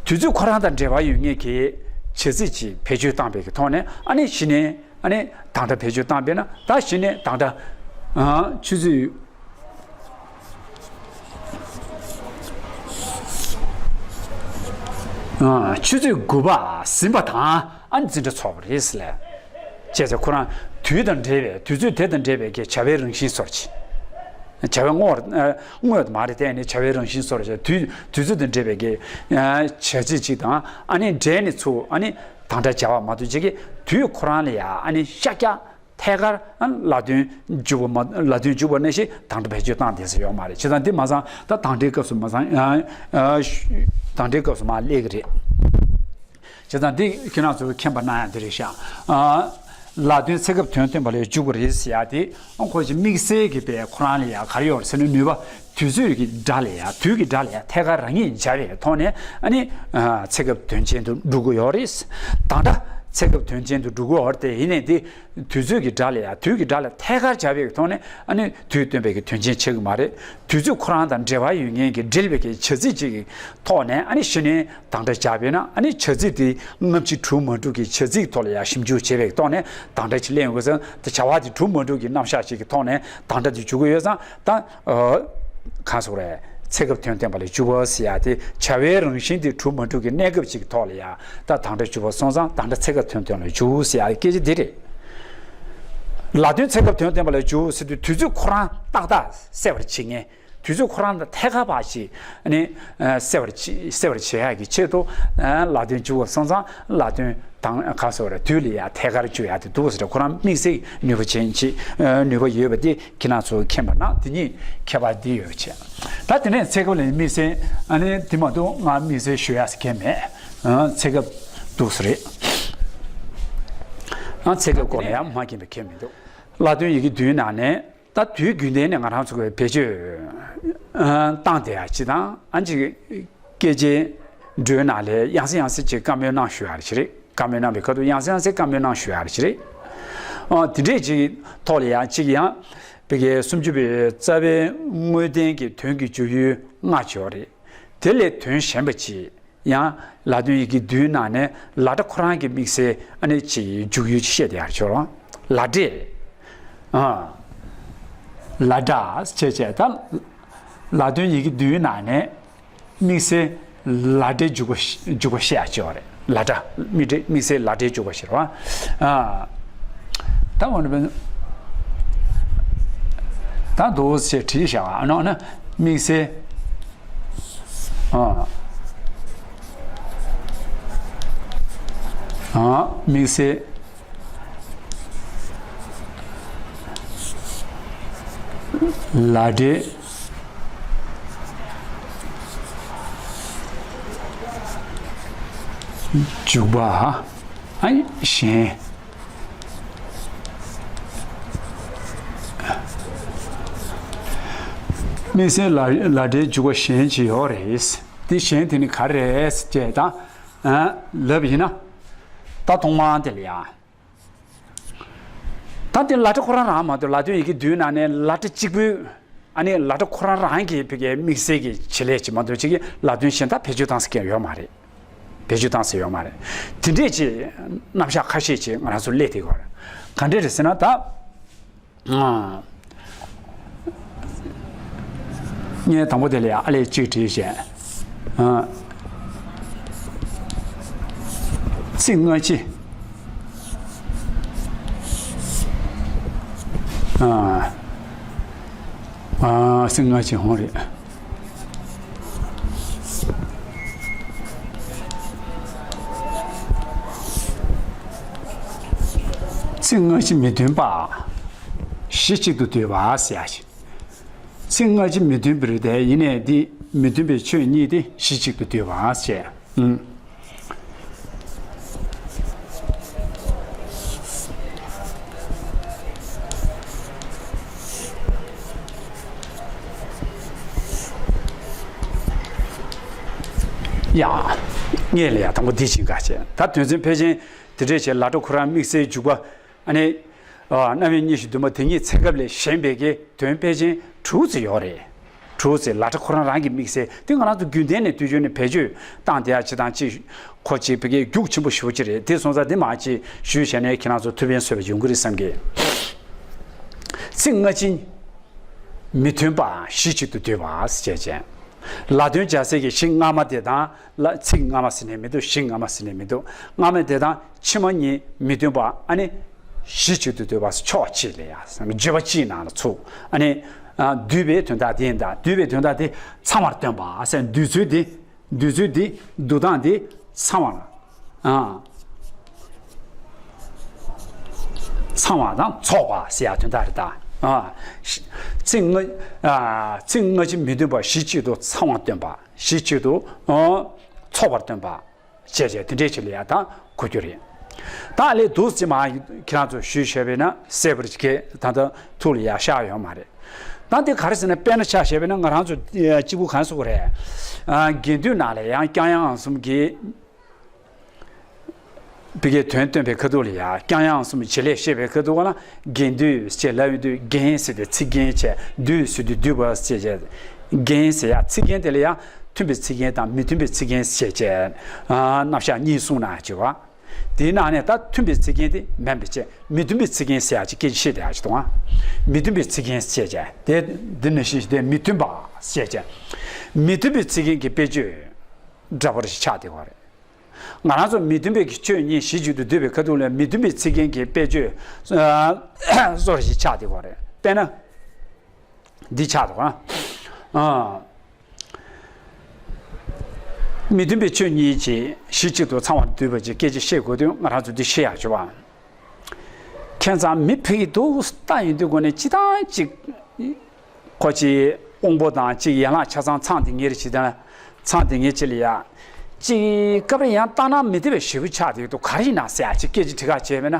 དུས་ཚོད་ཁོ་རང་དང་འབྲེལ་བ་ཡོད་མཁན་གྱི་བྱ་ཚིག་ཅིག་བེད་སྤྱོད་བཏང་པའི་གི་ཐོག་ནས་ཨ་ནི་གཞི་ནས་ཨ་ནི་དང་སྒྲ་བེད་སྤྱོད་བཏང་པས་ན་ད་གཞི་ནས་དང་སྒྲ་ཨ་ཆུ་ཚོད་ཨ་ཆུ་ཚོད་དགུ་པ་ཟིན་པ་དང་། ཨ་ནི་འཛིན་གྲྭ་ཚོགས་པ་རེད་ཟེར་ལས། བྱས་ཙང་ཁོ་རང་དུས་དང་འབྲེལ་བའི་དུས་ཚོད་དེ་དང་འབྲེལ་བའི་གི་བྱ་བའི་རང་བཞིན་སོར་ཆེ། བྱ་བའི་དངོས་པོ་དངོས་པོ་མ་རེད། དེ་ནི་བྱ་བའི་རང་བཞིན་སོར་ཆེ། དུས་དུས་ཚོད་དང་འབྲེལ་བའི་གི་བྱ་ཚིག་ཅིག་དང་ཨ་ནི་འབྲེལ་ནས་ཚུར་ཨ་ནི་དང་སྒྲ་སྦྱར་བ་མ་གཏོགས་ཅིག་གི་དུས་ཁོ་རང་ལ་ཡ་ཨ་ནི་ཤ་རྒྱགས་ཐད་ཀར་ལ་དོན་འཇུག་པ་མ་ལ་དོན་འཇུག་པ་ནང་བཞིན་དང་སྒྲ་བེད་སྤྱོད་བཏང་བསྡད་ས་ཡོད་མ་རེད། བྱས་ཙང་འདི་མ་ཚང་ད་དང་སྒྲའི་སྐབས་སུ་མ་ཚང་ཡང་དང་སྒྲའི་སྐབས་སུ་མར་སླེབས་ཀྱི་རེད། བྱས་ཙང་འདི་ཁྱེད་རང་ཚོས་མཁྱེན་པ་གནང་ཡ་འདི་རེད་ཤག་ཨ། ལ་དོན་ཚེ་སྐབས་དོན་སྟོན་པ་ལ་འཇུག་པ་རེད་ཟེར་ཡ་དེ་ཁོ་ཅིག་དམིགས་བསལ་གྱི་པའི་ཁོ་རང་ལ་ཡ་ག་རེ་ཡོད་རེད་ཟེར་ན་ནུས་པ་དུས་ཚོད་ཀྱི་སྒྲ་ལ་ཡ་དུས་ཀྱི་སྒྲ་ལ་ཡ་ཐད་ཀར་རང་ཉིད་སྦྱར་བའི་ཐོག་ནས་ཨ་ནི་ཚེ་སྐབས་དོན་ཅན་དུ་འགྲོ་གི་ཡོད་རེད། དང་སྒྲ་ཚེ་སྐབས་དོན་ཅན་དུ་འགྲོ་གི་ཡོད་རེད་དེ་ཡིན་ནའི་དེ། དུས་ཚོད་ཀྱི་སྒྲ་ལ་ཡང་དུས་ཀྱི་སྒྲ་ལ་ཐད་ཀར་སྦྱར་བའི་ཐོག་ནས་ཨ་ནི་དུས་སྟོན་པའི་གི་དོན་ཅན་ཆགས་ཀྱི་མ་རེད། དུས་ཚོད་ཁོ་རང་དང་འབྲེལ་བ་ཡོད་མཁན་གྱི་འབྲེལ་བའི་གི་བྱ་ཚིག་ཅིག་གི་ཐོག་ནས་ཨ་ནི་གཞི་ནས་དང་སྒྲ་སྦྱར་བས་ན་ཨ་ནི་བྱ་ཚིག་དེ་སྔ་ཕྱི་གྲུབ་མ་གྲུབ་ཀྱི་བྱ་ཚིག་ཐོག་ལ་ཡང་ཞིབ་འཇུག་བྱས་པའི་ཐོག་ནས་དང་སྒྲ་ཅིག་ལེན་དགོས་ཟེར་ན་དེ་བྱ་བ་དེ་གྲུབ་མ་གྲུབ་ཀྱི་རྣམ་གཞག་ཅིག་གི་ཐོག་ནས་དང་སྒྲ་དེ་འཇུག་གི་ཡོད་ཙང་ད། གང་ཟེར་རེད། ཚེ་སྐབས་དོན་བསྟན་པ་ལ་འཇུག་པ་ཟེར་ཡ་དེ་བྱ་བའི་རང་བཞིན་དེ་གྲུབ་མ་གྲུབ་ཀྱི་གནས་སྐབས་ཅིག་གི་ཐོག་ལ་ཡ་ད་དང་སྒྲ་འཇུག་པ་སོང་ཙང་དང་སྒྲ་ཚེ་སྐབས་དོན་བསྟན་པ་ལ་འཇུག་ཟེར་ཡ་སྐད་ཆ་འདི་རེད། ལ་དོན་ཚེ་སྐབས་དོན་བསྟན་པ་ལ་འཇུག་ཟེར་དུས་དུས་ཚོད་ཁོ་རང་ཏག་ཏག་གསལ་བར་བྱེད་མཁན་དུས་ཚོད་ཁོ་རང་དང་ཐད་ཀར་བར་གྱི་ནི་གསལ་བར་བྱེད་གསལ་བར་བྱེད་ཡ་གི་ཆེད་དུ་ལ་དོན་འཇུག་པ་སོང་ཙང་ལ་དོན། དང་ག་སོགས་རེད་དུས་ལ་ཡ་ཐད་ཀར་བཅུག་ཡ་དེ་འདུག་ཟེར་ཁོ་རང་དམིགས་བསལ་ནུས་པ་ཅན་ཅིག་ནུས་པ་ཡོད་པ་དེ་ཁྱེད་རང་ཚོ་མཁྱེན་པ་ན་དེ་གཉིས་ཁྱད་པར་འདི་ཡོད་པ་བྱས། ད་དེ་ནས་ཚེ་སྐབས་ལ་དམིགས་བསལ་ཨ་ནི་དེ་མ་གཏོགས་ང་དམིགས་བསལ་ཞུ་ཡ་ཟེར་མཁན་མེད། ཚེ་སྐབས་འདུག་ཟེར་རེད། ཚེ་སྐབས་སྐོར་ལ་ཡང་མ་མཁྱེན་པ་མཁན་མི་འདུག་ལ་དོན་ཡི་གེ་བདུན་ནང་ནས། ད་དུས་རྒྱུན་ལྡན་ནས་ང་རང་ཚོ་གི་བེད་སྤྱོད་བཏང་བསྡད་ཡ་ཅིག་དང་ཨ་ཅིག་སྐད་ཆའི་འགྲོས་ནང་ལས་ཡང་སེ་ཡང་སེ་ཅིག་བཀའ་མོལ་གནང་ཞུ་ཡ་ཅིག་རེད། བཀའ་མོལ་གནང་བའི་ཁ་ཐུག་ཡང་སེ་ཡང་སེ་བཀའ་མོལ་གནང་ཞུ་ཡ་ཅིག་རེད། ཨ་དེ་འདྲས་ཅིག་ཐོག་ལ་ཡང་ཅིག་ཡང་བི་གའི་སུམ་ཅུ་པའི་རྩ་བའི་དངོས་བསྟན་གྱི་དོན་གྱི་འཇུག་ཡུལ་ལྔ་ཅིག་ཡོད་རེད། དེ་ལས་དོན་གཞན་པ་ཅིག་ཡང་ལ་དོན་ཡི་གེ་བདུན་ནང་ནས་ལ་སྒྲ་ཁོ་རང་གི་དམིགས་བསལ་ཨ་ནི་ཅིག་འཇུག་ཡུལ་ཅིག་བཤད་དེ་ཡར་ཤོར་བ། ལ་སྒྲས། ཨ། ལ་སྒྲ་ཞེས་བྱས་ད། ལ་དོན་ཡི་གེ་བདུན་ནང་ནས་དམིགས་བསལ་ལ་སྒྲའི་འཇུག་པ་འཇུག་པ་བཤད་ཡ་ཅིག་ཡོད་རེད། ལ་སྒྲ་དམིགས་བསལ་ལ་སྒྲའི་འཇུག་པ་ཞེས་པ། ཨ། ད་འོ་ན་བན། ད་འདུག་སེ་བྲིས་བཞག་ཨ་ནོ་ན་དམིགས་བསལ། ཨ། ཨ། དམིགས་བསལ། ལ་འབྲས་འཇུག་པ། ཨ་ནི་གཞན། དམིགས་བསལ་ལ་ལ་འབྲས་འཇུག་པ་གཞན་ཅིག་ཡོད་རེད། དེ་གཞན་དེ་ནི་ག་རེ་རེད་ཅེས་དང་། ཨ། ལབ་ཡིན་ན། ད་ཐོག་མ་དེ་ལ་ཡ། ད་དེ་ལ་སྒྲ་ཁོ་རང་རང་མ་གཏོགས་ལ་དོན་ཡི་གེ་བསྡུས་ན་ནས་ལ་སྒྲ་གཅིག་པུའི། ཨ་ནི་ལ་སྒྲ་ཁོ་རང་རང་གི་ཕ་གིའི་དམིགས་བསལ་གྱི་བྱེད་ལས་ཅིག་མ་གཏོགས་ཅིག་གི་ལ་དོན་གཞན་དག་བེད་སྤྱོད་བཏང་ས་གང་ཡང་ཡོད་མ་རེད། བེད་སྤྱོད་བཏང་ས་ཡོད་མ་རེད། དེ་འདྲས་ཅིག་རྣམ་གཞག་ཁ་ཤས་ཅིག་ང་རང་ཚོ་སླེབས་བསྡད་ཡོད་རེད། ག་འདྲས་རེད་ཟེར་ན་ད། ཨ། ངས་དང་པོ་དེ་ལ་ཡ་ཨ་ལས་གཅིག་བྲིས་བྱས། ཨ། ཚིག་སྔ་ཕྱི། ཨ། ཨ། ཚིག་སྔ་ཕྱི་ཧོང་རེད། ཚིག་སྔ་ཕྱི་མི་མཐུན་པ། གཞི་གཅིག་ཏུ་འདོད་པ་ཟེར་ཡ་ཞིག་ཚིག་སྔ་ཕྱི་མི་མཐུན་པར་ཏེ་ཡིན་ནས་འདི་མི་མཐུན་པའི་ཆོས་གཉིས་ཏེ་གཞི་གཅིག་ཏུ་འདོད་པ་ཞེས། ཨུམ། ཡ། ངས་ལ་ཡ་དང་པོ་འདི་བྱིན་ག་བྱས། ད་དོན་ཚན་ཕལ་ཆེར་དེ་འདྲས་བྱས་ལ་སྒྲ་ཁོ་རང་དམིགས་བསལ་འཇུག་པ། ཨ་ནི། ཨ། རྣམ་དབྱེ་གཉིས་བཞི་བདུན་པ་དེ་ཉིད་ཚེ་སྐབས་ལས་གཞན་པའི་གི་དོན་ཕལ་ཆེར་དྲུག་ཙམ་ཡོད་རེད། དྲུག་ཙམ་ལ་སྒྲ་ཁོ་རང་རང་གི་དམིགས་བསལ་དེ་ང་རང་ཚོ་རྒྱུན་ལྡན་ནས་དུས་རྒྱུན་ནས་བེད་སྤྱོད་བཏང་བསྡད་ཡ་ཅིག་དང་ཅིག་ཁོ་ཅིག་བི་གའི་རྒྱུགས་ཆེན་པོ་ཞེ་པོ་ཅིག་རེད། དེ་སོང་ཙང་དེ་མ་ཅིག་ཞུས་བྱས་ནས་ཁྱེད་རང་ཚོ་ཐུགས་ཕན་གསོས་པ་ཡོང་གི་རེད་བསམ་གི། ཚིག་སྔ་ཕྱི་མི་མཐུན་པ་གཞི་གཅིག་ཏུ་འདོད་པ་ཞེས་བྱས། ལ་དོན་བྱ་སའི་གི་གཞི་སྔ་མ་དེ་དང་ལ་ཚིག་སྔ་མ་ཟེར་ནས་མི་འདུག་གཞི་སྔ་མ་ཟེར་ནས་མི་འདུག་སྔ་མ་དེ་དང་ཕྱི་མ་གཉིས་མི་མཐུན་པ་ཨ་ནི་གཞི་གཅིག་ཏུ་འདོད་པ་ཕྱོགས་གཅིག་ལ་ཡ་བརྗོད་པ་གཅིག་ནང་ལ་ཚུགས། ཨ་ནི་ཨ་འདུས་པའི་དོན་དག་དེ་ཡིན་ད། འདུས་པའི་དོན་དག་དེ་ཚང་བར་སྟོན་པ་ཟེར། འདུས་ཚུལ་དེ་འདུས་ཚུལ་དེ་འདུ་སྟངས་དེ་ཚང་བར། ཨ། ཚང་བ་དང་ཚོགས་པ་ཟེར་ཡ་དོན་དག་རེད་ད། ཨ། ཚིག་སྔ་ཨ་ཚིག་སྔ་ཕྱི་མི་མཐུན་པ་གཞི་གཅིག་ཏུ་ཚང་བར་སྟོན་པ། གཞི་གཅིག་ཏུ་ཨ་ཚོགས་པར་སྟོན་པ། བྱས་བྱས་དེ་འདྲས་ཅིག་ལ་ཡ་ད་གོ་རྒྱུ་རེད། ད་ལས་འདུག་ཅེས་མ་ཁྱེད་རང་ཚོ་ཞུས་བྱས་པས་ན་གསལ་པོར་ཅིག་གས་ད་ལྟ་ཐུགས་ལ་ཡ་ཤར་ཡོད་མ་རེད། ད་འདི་ག་རེ་ཟེར་ན་དཔེར་ན་ཆ་བཞག་པས་ན་ང་རང་ཚོ་གཅིག་པུ་གང་ཟེར་དགོས་རེད། ཨ་དགེ་འདུན་ནང་ལ་ཡང་བསྐྱངས་དབྱངས་གསུམ་གྱི་བི་གའི་དོན་སྟོན་པའི་ཁ་ཐུག་ལ་ཡ་བསྐྱངས་དབྱངས་གསུམ་བྱེད་ལས་བཤད་པའི་ཁ་ཐུག་ལ་དགེ་འདུན་ཞེས་ལབ་ཡོང་དུས་རྒན་ཟེར་ཏེ་ཚིག་རྒྱན་བྱས། འདུས་ཟེར་དུས་འདུས་པ་ཞེས་བྱས། རྒྱན་ཟེར་ཡ་ཚིག་རྒྱན་དེ་ལ་ཡ་མཐུན་པའི་ཚིག་རྒྱན་དང་མི་མཐུན་པའི་ཚིག་རྒྱན་ཞེས་བྱས། ཨ་རྣམ་གཞག་གཉིས་གསུངས་གནང་བྱས་པ། དེའི་ནང་ནས་ད་མཐུན་པའི་ཚིག་རྒྱན་དེ་མིན་པ་བྱས། མི་མཐུན་པའི་ཚིག་རྒྱན་ཟེར་ཡ་ཅིག་སྐད་ཆ་བཤད་བསྡད་ཡ་ཅིག་འདུག་ཨ། མི་མཐུན་པའི་ཚིག་རྒྱན་ཞེས་བྱས་དེ་འདི་ནི་ཞེས་དེ་མི་མཐུན་པ་ཞེས་བྱས། མི་མཐུན་པའི་ཚིག་རྒྱན་གྱི་དཔེ་བརྗོད་འདྲ་པོ་རེ་ཆགས་བསྡད་ཡོད་རེད། ང་རང་ཚོ་མི་མཐུན་པའི་གི་ཆོས་གཉིས་གཞི་གཅིག་ཏུ་འདུས་པའི་ཁ་ཐུག་ལ་མི་མཐུན་པའི་ཚིག་རྒྱན་གྱི་དཔེ་བརྗོད་ཨ་སོགས་ཞིག་ཆགས་བསྡད་ཡོད་རེད། དཔེར་ན། འདི་ཆགས་འདུག་ཨ། ཨ། མི་མཐུན་པའི་ཆོས་གཉིས་ཀྱི་གཞི་གཅིག་ཏུ་ཚང་བར་འདུས་པ་ཅིག་སྐད་ཆ་བཤད་དགོས་དུས་ང་རང་ཚོ་འདི་བཤད་ཡག་བྱུང་བ། ཁྱད་མཚར་མི་ཕ་གི་འདུག་ལྟ་ཡོང་དུས་སྒོ་ནས་སྤྱིར་བཏང་ཅིག་ཁོ་ཅིག་དབང་པོ་དང་ཅིག་ཡན་ལག་ཆ་ཚང་ཚང་དེ་ངེད་རེ་ཅིག་དང་ཚང་དེ་ངེད་ཅིག་ལ་ཡ། ཅིག་སྐབས་རེ་ཡང་ལྟ་ན་མི་བདེ་བའི་ཞེ་པོ་ཆགས་བསྡད་འདུག་ག་རེ་ཡིན་ན་ཟེར་ཡ་ཅིག་སྐད་ཆ་དྲི་ག་བྱས་པས་ན།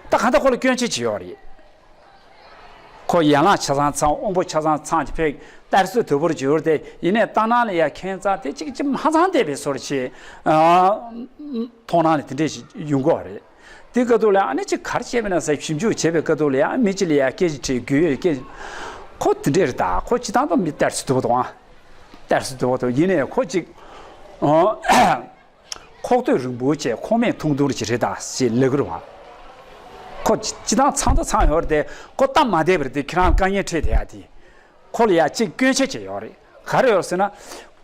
ད་གང་ལྟར་ཁོ་ལ་སྐྱོན་ཆ་ཅིག་ཡོད་རེད། ཁོ་ཡན་ལག་ཆ་ཚང་ཚང་དབང་པོ་ཆ་ཚང་ཚང་གི་ཕེག་གཏར་སྲོལ་དོད་པོར་གྱུར་ཏེ་ཡིན་ནའི་ལྟ་ན་ལ་ཡ་ཁྱད་མཚར་དེ་གཅིག་གཅིག་མ་ཚང་བསྡད་པའི་བཟོ་འདྲ་ཅིག་ཨ། མཐོང་སྣང་ལ་དེ་འདྲས་ཞིག་ཡོང་གི་ཡོད་རེད། དེ་སྐབས་དུས་ལ་ཨ་ནི་ཅིག་ག་རེ་བྱས་པ་ན་ཟེར་ཞིབ་འཇུག་བྱས་པའི་སྐབས་དུས་ལ་ཡ་མི་གཅིག་ལ་ཡ་སྐད་ཆ་དྲིས་རྒྱུ་ཡོད་སྐད་ཆ། ཁོ་དེ་འདྲས་རེད་ད། ཁོ་སྤྱིར་བཏང་དུ་མི་གཏར་སྲོལ་དོད་པོ་དང་། གཏར་སྲོལ་དོད་པོ་དང་ཡིན་ནའི་ཁོ་ཅིག་ཨ། ཁོག་སྟོད་རིང་པོ་བྱས་ཁོག་སྨད་ཐུང་ཐུང་ཅིག་རེད་ད་ཞེས་ལབ་ཀྱི་རེད་བ། ཁོ་སྤྱིར་བཏང་ཚང་དང་ཚང་ཡོད་རེད་དེ་ཁོ་སྟབས་མ་བདེ་བ་རེད་དེ་ཁྱེད་རང་དཀའ་ངལ་འཕྲད་བསྡད་ཡ་དེ། ཁོ་ལ་ཡ་གཅིག་སྐྱོན་ཆ་ཅིག་ཡོད་རེད། ག་རེ་ཡོད་ཟེར་ན།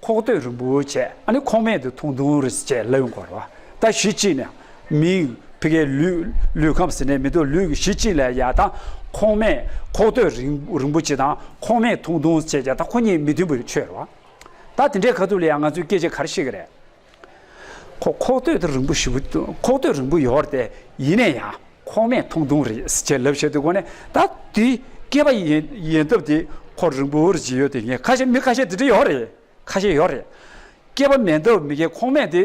ཁོག་སྟོད་རིང་པོ་བྱས་ཨ་ནི་ཁོག་སྨད་དེ་ཐུང་ཐུང་རེད་ཅེས་ལབ་ཡོང་གི་རེད་བ། ད་གཞི་གཅིག་ནས་མི་ ཕ་གིའི་ལུས་ལུས་ཁམས་ཟེར་ནས་མི་འདུག་ལུས་ཀྱི་གཞི་གཅིག་ལ་ཡ་ད་ཁོག་སྨད་ཁོག་སྟོད་རིང་རིང་པོ་གཅིག་དང་ཁོག་སྨད་ཐུང་ཐུང་བྱས་ཀྱང་ད་ཁོ་གཉིས་མི་མཐུན་པའི་ཆོས་རེད་བ། ད་དེ་འདྲའི་ཁ་ཐུག་ལ་ཡང་ང་ཚོས་སྐད་ཆ་ག་རེ་བཤད་ཀྱི་རེད། ཁོ་ཁོག་སྟོད་དེ་རིང་པོ་ཞེ་པོ་ཁོག་སྟོད་རིང་པོ་ཡོད་རེད་དེ། ཡིན་ན་ཡང་ཁོག་སྨད་ཐུང་ཐུང་རེད་ཅེས་ལབ་བྱས་དུས་གོ་ནས་ད་དེ་སྐྱེས་པ་ཡིན་ཡིན་སྟབས་དེ་ཁོ་རིང་པོ་རེད་ཅེས་ཡོད་དེ། ངས་ཁ་ཤས་མི་ཁ་ཤས་དེ་འདྲ་ཡོད་རེད། ཁ་ཤས་ཡོད་རེད། སྐྱེས་པ་མེད་སྟབས་མི་སྐྱེ་ཁོག་སྨད་དེ་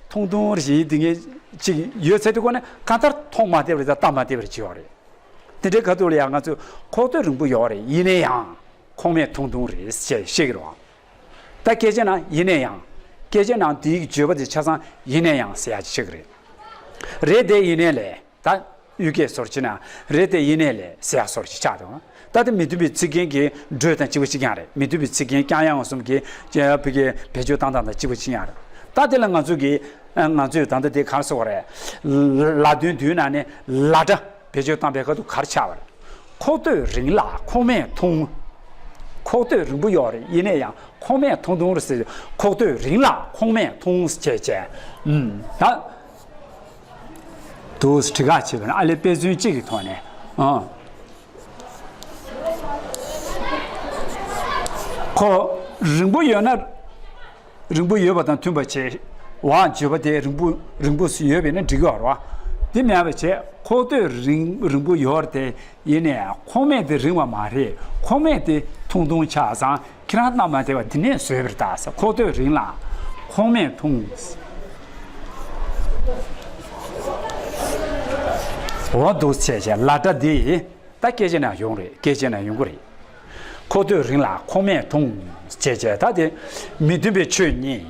ཐུང་ཐུང་རེད་དེ་ངས་ཅིག་ཡོད་ཚེ་དུས་གོ་ནས་གང་ལྟར་མཐོང་མ་བདེ་བ་རེད་ད་ལྟ་མ་བདེ་བ་རེད་ཅེས་ཡོད་རེད། དེ་འདྲའི་ཁ་ཐུག་ལ་ཡང་ང་ཚོས་ཁོག་སྟོད་རིང་པོ་ཡོད་རེད། ཡིན་ན་ཡང་ཁོག་སྨད་ཐུང་ཐུང་རེད་ཅེས་བཤད་ཀྱི་རེད་བ། ད་སྐད་ཆ་ན་ཡིན་ན་ཡང་། སྐད་ཆ་ནང་དེའི་བརྗོད་པ་དེ་ཆ་ཚང་ཡིན་ན་ཡང་ཟེར་ཡག་ཅིག་ཆགས་ཀྱི་རེད། རེད་དེ་ཡིན་ནའི་ལས་ད་གཡུལ་སྐྱེས་སོར་ཅིག་ན་རེད་དེ་ཡིན་ནའི་ལས་ཟེར་ཡག་སོར་ཅིག་ཆགས་འདུག་ད་དེ་མི་མཐུན་པའི་ཚིག་རྒྱན་གྱི་འགྲོས་དང་གཅིག་པ་གཅིག་རྐྱང་རེད། མི་མཐུན་པའི་ཚིག་རྒྱན་རྐྱང་ཡང་གསུམ་གྱི་བེད་སྤྱོད་བཏང་སྟངས་དང་གཅིག་པ་གཅིག་རྐྱང་རེད། ད་དེ་ལ་ང་ཚོ་གིས་ང་ཚོས་ད་ལྟ་དེ་ག་རེ་ཟེར་དགོས་རེད། ལ་དོན་བསྡུས་ན་ནི་ལ་སྒྲ། བེད་སྤྱོད་བཏང་པའི་ཁ་ཐུག་ག་རེ་ཆགས་པ་རེད། ཁོག་སྟོད་རིང་ལ་ཁོག་སྨད་ཐུང་། ཁོག་སྟོད་རིང་པོ་ཡོད་རེད། ཡིན་ན་ཡང་ཁོག་སྨད་ཐུང་ཐུང་རེད་ཟེར། ཁོག་སྟོད་རིང་ལ་ཁོག་སྨད་ཐུང་བྱས་བྱས། ཨུམ། ད་དུ་དྲི་ག་བྱས་པ་ན་ཨ་ལེ་དཔེ་མཚོན་གཅིག་གི་ཐོག་ནས། ཨ། ཁོ་རིང་པོ་ཡོད་ན། རིང་པོ་ཡོད་པ་དང་མཐུན་པ་བྱས། བ་བརྗོད་པ་དེ་རིང་པོ་རིང་པོ་ཡོད་པས་ན་འགྲིག་གི་ཡོད་རེད་བ། དེ་མེད་པ་བྱས་ཁོག་སྟོད་རིང་རིང་པོ་ཡོད་རེད་དེ། ཡིན་ནའི་ཁོག་སྨད་དེ་རིང་བ་མ་རེད། ཁོག་སྨད་དེ་ཐུང་ཐུང་ཆགས་ཙང་ཁྱེད་རང་རྣམས་མ་བདེ་བ་དེ་ནས་བཟོས་པ་རེད་ད་ཟེར། ཁོག་སྟོད་རིང་ལ་ཁོག་སྨད་ཐུང་། འོ་འདུག་བྱས་བྱས་ལ་སྒྲ་འདི། ད་སྐད་ཆ་ནང་ཡོང་རེད། སྐད་ཆ་ནང་ཡོང་གི་རེད། ཁོག་སྟོད་རིང་ལ་ཁོག་སྨད་ཐུང་། བྱས་བྱས་ད་དེ་མི་མཐུན་པའི་ཆོས་གཉིས།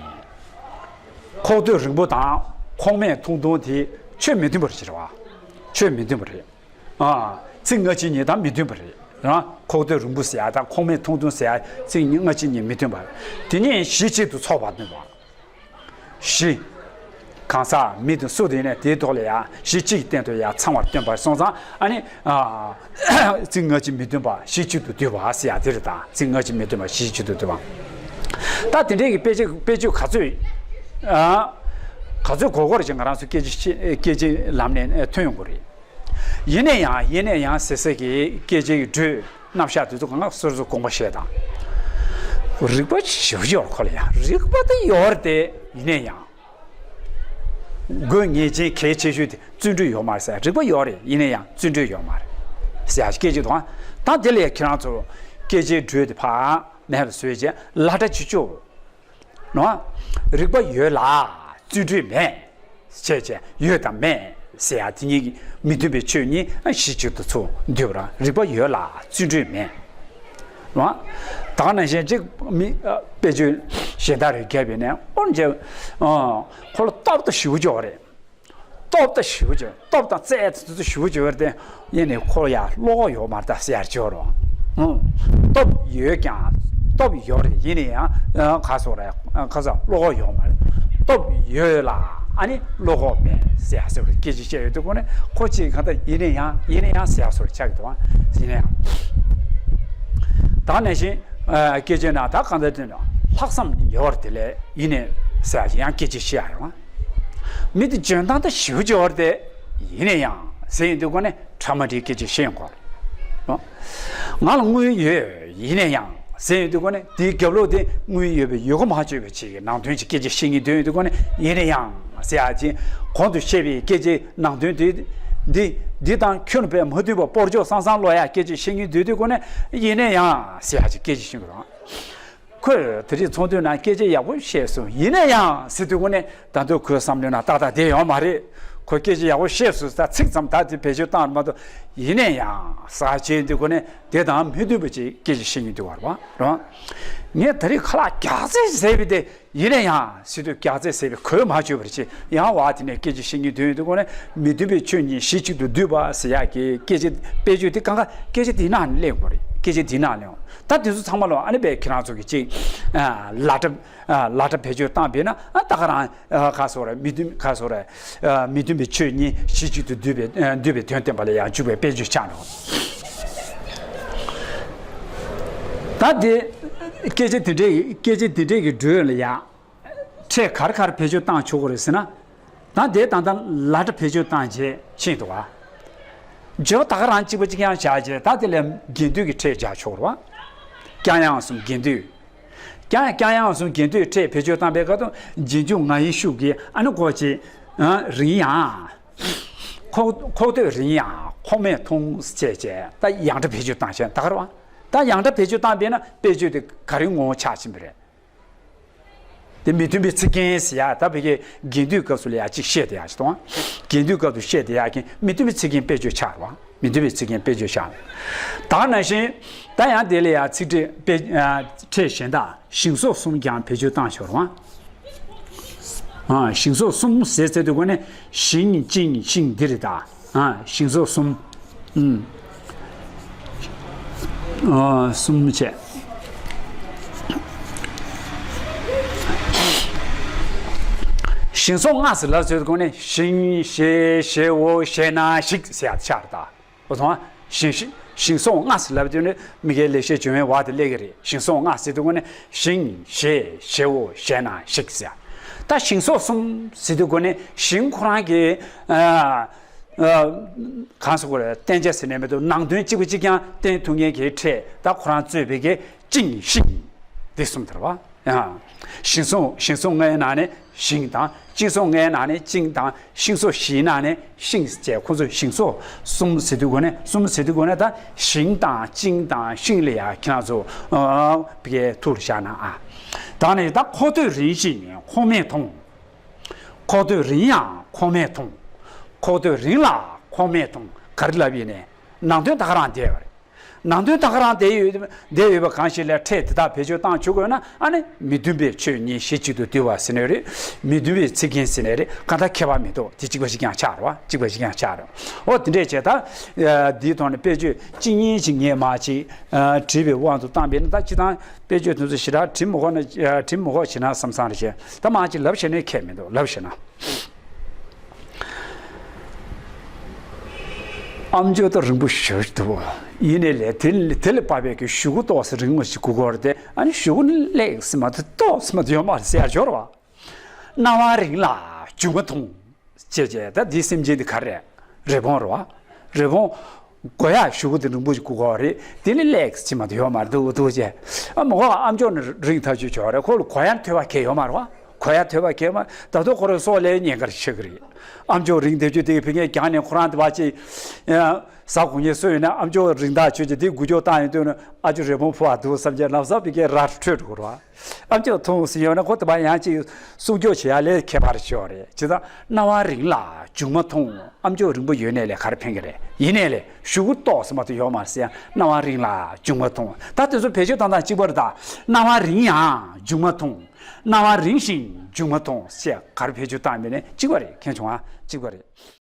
ཁོག་སྟོད་རིང་པོ་དང་ཁོག་སྨད་ཐུང་ཐུང་དེ་ཆོས་མི་མཐུན་པ་རེད་བ། ཆོས་མི་མཐུན་པ་རེད། ཨ། ཚིག་སྔ་ཕྱི་གཉིས་དང་མི་མཐུན་པ་རེད། ཨ། ཁོག་སྟོད་རིང་པོ་ཟེར་ཡ་དང་ཁོག་སྨད་ཐུང་ཐུང་ཟེར་ཡ་ཚིག་གཉིས་སྔ་ཕྱི་གཉིས་མི་མཐུན་པ་རེད། དེ་གཉིས་གཞི་གཅིག་ཏུ་ཚོགས་པར་སྟོན་པ། གཞི། གང་ཟག་མི་དང་སུ་དེ་ནས་དེའི་ཐོག་ལ་ཡང་གཞི་གཅིག་སྟེང་དུ་ཡང་ཚང་བར་སྟོན་པར་སོང་ཙང་ཨ་ནི། ཚིག་སྔ་ཕྱི་མི་མཐུན་པ་གཞི་གཅིག་ཏུ་འདུས་པ་ཟེར་ཡ་དེ་རེད་ད། ཚིག་སྔ་ཕྱི་མི་མཐུན་པ་གཞི་གཅིག་ཏུ་འདུས་པ། ད་དེ་འདྲའི་གི་དཔེ་ཆ་དཔེ་ཆ་ག་ཚོད། ག་ཚོད་གོ་གོ་རེད་ཅེས་ང་རང་ཚོ་སྐད་ཆ་བཤད་སྐད་ཆའི་ལམ་ནས་ཐོན་ཡོང་གི་རེད། ཡིན་ན་ཡང་ཡིན་ན་ཡང་ཟེར་ཟེར་གི་སྐད་ཆའི་འགྲོས་རྣམ་གཞག་དེ་ཚོ་གང་ག་སོ་སོ་དགོངས་པ་བཞེས་དང་། རིགས་པ་ཞེ་པོ་ཅིག་ཡོད་རེད་ཁོ་ལ་ཡང་། རིགས་པ་དེ་ཡོད་རེད་དེ་ཡིན་ན་ཡང་། དགོས་ངེས་ཅན་གལ་ཆེ་ཤོས་དེ་བརྩོན་འགྲུས་ཡོད་མ་རེད་ཟེར། རིགས་པ་ཡོད་རེད་ཡིན་ན་ཡང་བརྩོན་འགྲུས་ཡོད་མ་རེད་ཟེར་ཡ་སྐད་ཆ་དང་། ད་དེ་ལས་ཁྱེད་རང་ཚོ་སྐད་ཆའི་འགྲོས་དེ་ཕར་མེད་པ་བཟོས་བྱས་ལ་སྒྲ་བྱེད་ཆོག་ནོ། རིགས་པ་ཡོད་ལ་བརྩོན་འགྲུས་མེད། བྱས་བྱས་ཡོད་དང་མེད་ཟེར་ཡ་དེ་གཉིས་ཀྱི་མི་མཐུན་པའི་ཆོས་གཉིས་གཞི་གཅིག་ཏུ་ཚུར་འདུས་པ་རང་རིགས་པ་ཡོད་ལ་བརྩོན་འགྲུས་མེད། ནོ། ད་ག་ནང་བཞིན་གཅིག་མི་དཔེ་བརྗོད་གཞན་དག་རེ་བརྒྱབ་པས་ནས་ཨོ་ནི་ཁོ་ལ་སྟོབས་དང་ཞེ་པོ་ཅིག་ཡོད་རེད། སྟོབས་དང་ཞེ་པོ་ཅིག་སྟོབས་དང་རྩལ་དེ་ཚོ་ཞེ་པོ་ཅིག་ཡོད་རེད་དེ། ཡིན་ནའི་ཁོ་ཡ་བློ་ཁོག་ཡོད་མ་རེད་ད་ཟེར་ཡ་ཅིག་ཡོད་རེད། ཨང་། སྟོབས་ཡོད་ཀྱང་སྟོབས་ཡོད་རེད་ཡིན་ནའི་ཡང་ཨ་ག་སོགས་རེད་ཨ་ག་ས་བློ་ཁོག་ཡོད་མ་རེད། སྟོབས་ཡོད་ལ་ཨ་ནི་བློ་ཁོག་མེད་ཟེར་ཡ་ཟེར་བ་རེད། སྐད་ཆ་བཤད་ཡོད་དུས་ཁོ་ནི་ཁོ་ཅིག་གང་ལྟར་ཡིན་ནའི་ཡང་ཡིན་ནའི་ཡང་ཟེར་ཡ་སོགས་ཆགས་ཀྱི་འདུག་ཨ་ཡིན་ནའི་ཡང་། ད་ནང་བཞིན་ཨ་སྐད་ཆའི་ནང་ད་གང་ལྟར་དུས་ན་ལྷག་བསམ་ཡོད་རེད་དེ་ལས་ཡིན་ནའི་ཟེར་ཡ་ཡང་སྐད་ཆ་བཤད་ཡ་ཡོང་ཨ། མི་དེ་འཇོན་ཐང་ད་ཞེ་པོ་ཅིག་ཡོད་རེད་དེ། ཡིན་ན་ཡང་ཟེར་ཡོང་དུས་ཁོ་ནི་ཕྲ་མ་འདྲིའི་སྐད་ཆ་བཤད་ཡོང་གོ། ང་ལ་དངུལ་ཡོད་ཡིན་ན་ཡང་ཟེར་ཡོང་དུས་ཁོ་ནི་དེའི་རྒྱབ་ལོགས་དེ་དངུལ་ཡོད་པའི་ཡོད་གོ་མ་བཅོས་པའི་ཆེད་ཀྱི་ནང་དོན་གྱི་སྐད་ཆ་བཤད་ངེས་དོན་ཡོང་དུས་ཁོ་ནི་ཡིན་ན་ཡང་ཟེར་ཡ་ཅིག་གོང་དུ་བཤད་པའི་སྐད་ཆའི་ནང་དོན་དེ་འདི་འདི་དང་ཁྱོན་ནས་མ་མཐུན་པ་སྤོར་འཇོག་བསམ་བསམ་བློ་ཡ་སྐད་ཆ་བཤད་ངེས་དོན་དུས་ཁོ་ནི་ཡིན་ན་ཡང་ཟེར་ཡ་ཅིག་སྐད་ཆ་བཤད་གི་རེད། ཁོས་དེ་རིང་ཚོགས་འདུའི་ནང་སྐད་ཆ་ཡག་པོ་བཤད་སོང་། ཡིན་ན་ཡང་ཟེར་དུས་ཁོ་ནི་ད་དུང་ཁོའི་བསམ་བློའི་ནང་ཏག་ཏག་བསྡད་ཡོད་མ་རེད། ཁོས་སྐད་ཆ་ཡག་པོ་བཤད་སོང་ཟེར་ཚིག་ཙམ་ད་དེ་བེད་སྤྱོད་བཏང་མ་གཏོགས་ཡིན་ན་ཡང་ཟེར་བྱས་དུས་ཁོ་ནི་དེ་དང་མི་མཐུན་པ་ཅིག་སྐད་ཆ་བཤད་ངེས་འདུག་བར་བ་རང་། ངས་དེ་རིང་ཁ་ལག་རྒྱགས་ཚད་བཟས་པའི་དེ་ཡིན་ན་ཡང་ཟེར་དུས་རྒྱགས་ཚད་བཟས་པའི་གོས་མ་བཅོས་པར་ཅིག་ཡང་བ་དེ་ནས་སྐད་ཆ་བཤད་ངེས་དོན་ཡོད་དུས་ཁོ་ནི་མི་མཐུན་པའི་ཆོས་གཉིས་གཞི་གཅིག་ཏུ་འདུས་པ་ཟེར་ཡག་གི་སྐད་ཆ་དཔེ་བརྗོད་དེ་གང་ག་སྐད་ཆ་དེའི་ནང་ནས་སླེབས་དགོས་རེད། སྐད་ཆ་དེའི་ནང་སླེབས། ད་དེ་ཚོ་ཚང་མ་ལོ་ཨ་ནི་པའི་ཁྱེད་རང་ཚོ་གི་ཅིག་ལ་གྲབས་ལ་གྲབས་བེད་སྤྱོད་བཏང་པས་ན་ཨ་ད་ག་རང་ཁ་སོ་ར་མི་མཐུན་ཁ་སོ་ར་མི་མཐུན་པའི་ཆོས་གཉིས་གཞི་གཅིག་ཏུ་འདུས་པའི་འདུས་པའི་དོན་བསྟན་པ་ལ་ཡང་འཇུག་པའི་དཔེ་བརྗོད་ཆགས་འགྲོ། ད་དེ་སྐད་ཆ་དེ་འདྲའི་སྐད་ཆ་དེ་འདྲའི་གི་འགྲོས་ལ་ཡང་ཕྲད་ག་རེ་ག་རེ་བེད་སྤྱོད་བཏང་ཆོག་གི་རེད་ཟེར་ན། ད་དེ་ད་ལྟ་ལ་སྒྲ་བེད་སྤྱོད་བཏང་རྗེས་ཕྱིན་འདུག་བ། བརྗོད་ད་ག་རང་གཅིག་པ་གཅིག་རྐྱང་བཞག་རྗེས་ད་དེ་ལས་རྒྱན་སྡུད་ཀྱི་ཕྲད་རྒྱག་ཆོག་རེད་བ། ཀྱང་ཡང་གསུམ་རྒྱན་སྡུད། ཀྱང་ཀྱང་ཡང་གསུམ་རྒྱན་སྡུད་ཕྲད་བེད་སྤྱོད་བཏང་པའི་སྐབས་སུ་རྗེས་འཇུག་ང་ཡི་ཤུགས་ཀྱིས་ཨ་ནི་གོ་ཅི། རིང་ཡང་། ཁོག་ཁོག་སྟོད་རིང་ཡང་ཁོག་སྨད་ཐུང་ཟེར་བྱས་ད་ཡང་སྒྲ་བེད་སྤྱོད་བཏང་བྱས་ད་ག་རེད་བ། ད་ཡང་སྒྲ་བེད་སྤྱོད་བཏང་པས་ན་དཔེ་བརྗོད་དེ་ག་རེའི་ངོ་བོ་ཆགས་ཕྱིན་པ་རེད། དེ་མི་མཐུན་པའི་ཚིག་རྒྱན་ཟེར་ཡ་ད་བི་ཀའི་རྒྱན་སྡུད་སྐབས་སུ་ལ་ཡ་གཅིག་བཤད་དེ་ཡ་ཞིག་དང་། རྒྱན་སྡུད་སྐབས་སུ་བཤད་དེ་ཡ་གིན་མི་མཐུན་པའི་ཚིག་རྒྱན་དཔེ་བརྗོད་ཆགས་རོ། མི་མཐུན་པའི་ཚིག་རྒྱན་དཔེ་བརྗོད་ཆགས། ད་ནང་བཞིན་ད་ཡང་དེ་ལ་ཡ་ཚིག་ཕྲད་དཔེ་ཕྲད་གཞན་དག་ཞིང་སོགས་གསུམ་ཀྱང་བེད་སྤྱོད་བཏང་ཆོག་རོ། ཞིང་སོགས་གསུམ་ཟེར་ཚེ་དུས་གོ་ནས་ཞིང་ཅིང་ཤིང་འདི་རེད་ད། ཨ། ཞིང་སོགས་གསུམ། ཨུམ། ཨ། གསུམ་བྱས། ཞིང་སོགས་ལྔ་ཟེར་ལབ་ཚོད་དགོས་ནས་ཞིང་ཞེས་ཞེའོ་ཞེ་ན་ཞིག་ཟེར་ཡ་ཆགས་རེད་ད། འོ་སོང་ཨ། ཞིང་ཞིང་ཞིང་སོགས་ལྔ་ཟེར་ལབ་དུས་ནི་མི་སྒེར་ལེགས་བཤད་ལྗོན་པའི་བར་དུ་སླེབས་ཀྱི་རེད། ཞིང་སོགས་ལྔ་ཟེར་དུས་གོ་ནས་ཞིང་ཞེས་ཞེའོ་ཞེ་ན་ཞིག་ཟེར་ཡ། ད་ཞིང་སོགས་གསུམ་ཟེར་དུས་གོ་ནས་ཞིང་ཁོ་རང་གི། ཨ། གང་ཟེར་དགོས་རེད། བསྟན་བྱ་ཟེར་ནས་མི་འདུག་ནང་དོན་གཅིག་པ་གཅིག་རྐྱང་བསྟན་ཐུབ་མཁན་གྱི་ཕྲད་ད་ཁོ་རང་གཙོས་པའི་གི་ཅིང་ཤིང་། འདི་གསུམ་དེ་རེད་བ། ཞིང་སོགས་ཞིང་སོགས་ལྔའི་ནང་ནས་ཞིང་དང་། ཅིང་སོགས་ལྔའི་ནང་ནས་ཅིང་དང་། ཤིང་སོགས་བཞིའི་ནང་ནས་ཤིང་བཅས་ཁོ་ཚོ་ཞིང་སོགས་གསུམ་ཟེར་དུས་གོ་ནས་གསུམ་ཟེར་དུས་གོ་ནས་ད་ཞིང་དང་ཅིང་དང་ཤིང་ལ་ཡ་ཁྱེད་རང་ཚོ་བི་ཀའི་ཐུགས་ལ་བཞག་ན་ཨ། ད་ནས་ད་ཁོག་སྟོད་རིང་ཞིང་ཁོག་སྨད་ཐུང་། ཁོག་སྟོད་རིང་ཡང་ཁོག་སྨད་ཐུང་། ཁོག་སྟོད་རིང་ལ་ཁོག་སྨད་ཐུང་། ག་རེ་ལབ་ཡིན་ནས། ནང་དོན་ད་ག་རང་བསྡད་ཡོད་རེད། ནང་དོན་ད་ག་རང་བསྡད་ཡོད་བསྡད་ཡོད་པ་གང་ཞིག་ལ་ཕྲད་དེ་དག་བེད་སྤྱོད་བཏང་ཆོག་དགོས་ན་ཨ་ནི་མི་མཐུན་པའི་ཆོས་གཉིས་གཞི་གཅིག་ཏུ་འདུས་པ་ཟེར་ནས་རེད། མི་མཐུན་པའི་ཚིག་རྒྱན་ཟེར་ནས་རེད། གང་ལྟར་ཁྱད་པར་མི་འདུག་དེ་གཅིག་པ་གཅིག་རྐྱང་ཆགས་རེད་བ། གཅིག་པ་གཅིག་རྐྱང་ཆགས་རེད། འོ་དེ་འདྲས་བྱས་ད། འདིའི་ཐོག་ནས་དཔེ་བརྗོད་གཅིག་གཉིས་ཅིག་ངས་མར་ཅིག་བྲིས་པའི་དབང་དུ་བཏང་པས་ན་ད་སྤྱིར་བཏང་དཔེ་བརྗོད་དེ་ཚོ་ཞེ་དྲག་བྲིས་མི་དགོས་ན་བྲིས་མི་དགོས་བྱས་ན་བསམ་བསམ་རེ་བྱས་ད་མར་ཅིག་ལབ་བྱས་ནས་ཁྱད་མི་འདུག་ལབ་བྱས་ན། ཨམ་ཅོག་ད་རིང་པོ་ཞེ་པོ་འདུག་ཡིན་ནའི་ལས་དེ་དེ་ལས་བབས་པའི་གི་གཞུག་གུ་ཏོག་ཙམ་རིང་མོ་ཞིག་དགོས་ཀྱི་རེད་དེ། ཨ་ནི་གཞུག་གུ་ནི་ལེགས་སེ་མ་ཐུབ་ཏོག་ཙམ་མ་ཐུབ་ཡོད་མ་རེད་ཟེར་ཡ་འབྱོར་བ། རྣ་བ་རིང་ལ་མཇུག་མ་ཐུང་། ཅེས་བྱས་ད་འདི་སེམས་ཅན་འདི་ག་རེ་རེ་བོང་རེད་བ། རེ་བོང་། གོ་ཡག་གཞུག་གུ་དེ་རིང་པོ་ཞིག་གོ་དགོས་རེད། དེ་ནི་ལེགས་ཅི་མ་དུ་ཡོད་མ་རེད་འདུག་འདུག་ཅེས། ཨ་མོ་ཨམ་ཅོག་ནི་རིང་ཐག་ཆོད་ཆོག་རེད། ཁོ་ལ་གོ་ཡག་ཐོས་པ་གས་ཡོད་མ་རེད་བ། གོ་ཡག་ཐོས་པ་གས་མ་ད་དུང་ཁོ་རང་སྲོག་ལས་ཉེན་ཁར་ཆགས་ཀྱི་རེད། ཨམ་ཅོག་རིང་དེ་ཆོད་དེ་གི་ཕི་ངས་རྒྱང་ནས་ཁོ་རང་དེ་བ་ཅི། ཟ་གོ་ངེས་སུ་ཡོད་ན་ཨམ་ཅོག་རིང་ཐག་ཆོད་ཅེས་དེ་འགུལ་སྐྱོད་བཏང་ཡོང་དུས་ན་ཨ་ཅོ་རེ་བོང་ཕུ་བ་འདུག་བསམ་ཅེས་ལམ་སང་ཕི་ངས་ར་འཕྲོད་འགྲོ་གི་རེད་བ། ཨམ་ཅོག་ཐུང་ཟིན་ཡོད་ན་ཁོ་དེ་བ་ཡང་ཅིག་སྲུང་སྐྱོབ་བྱེད་ཡ་ལས་ཁྱད་པར་ཆེ་བ་རེད། ཇི་ལྟར་རྣ་བ་རིང་ལ་མཇུག་མ་ཐུང་། ཨམ་ཅོག་རིང་པོ་ཡོད་ནའི་ལས་ག་རེ་ཕན་གི་རེད། ཡིན་ནའི་ལས་གཞུག་གུ་ཏོག་ཙམ་མ་གཏོགས་ཡོད་མ་རེད་ཟེར་ཡ། རྣ་བ་རིང་ལ་མཇུག་མ་ཐུང་། ད་དེ་ཚོ་བེད་སྤྱོད་བཏང་སྟངས་གཅིག་པ་རེད་ད། རྣ་བ་རིང་ཡང་མཇུག་མ་ཐུང་། རྣ་བ་རིང་ཞིང་མཇུག་མ་ཐུང་ཞེས་ག་རེ་བེད་སྤྱོད་བཏང་མིན་ནི་གཅིག་པ་རེད། མཁྱེན་བྱུང་ཨ། གཅིག་པ་རེད།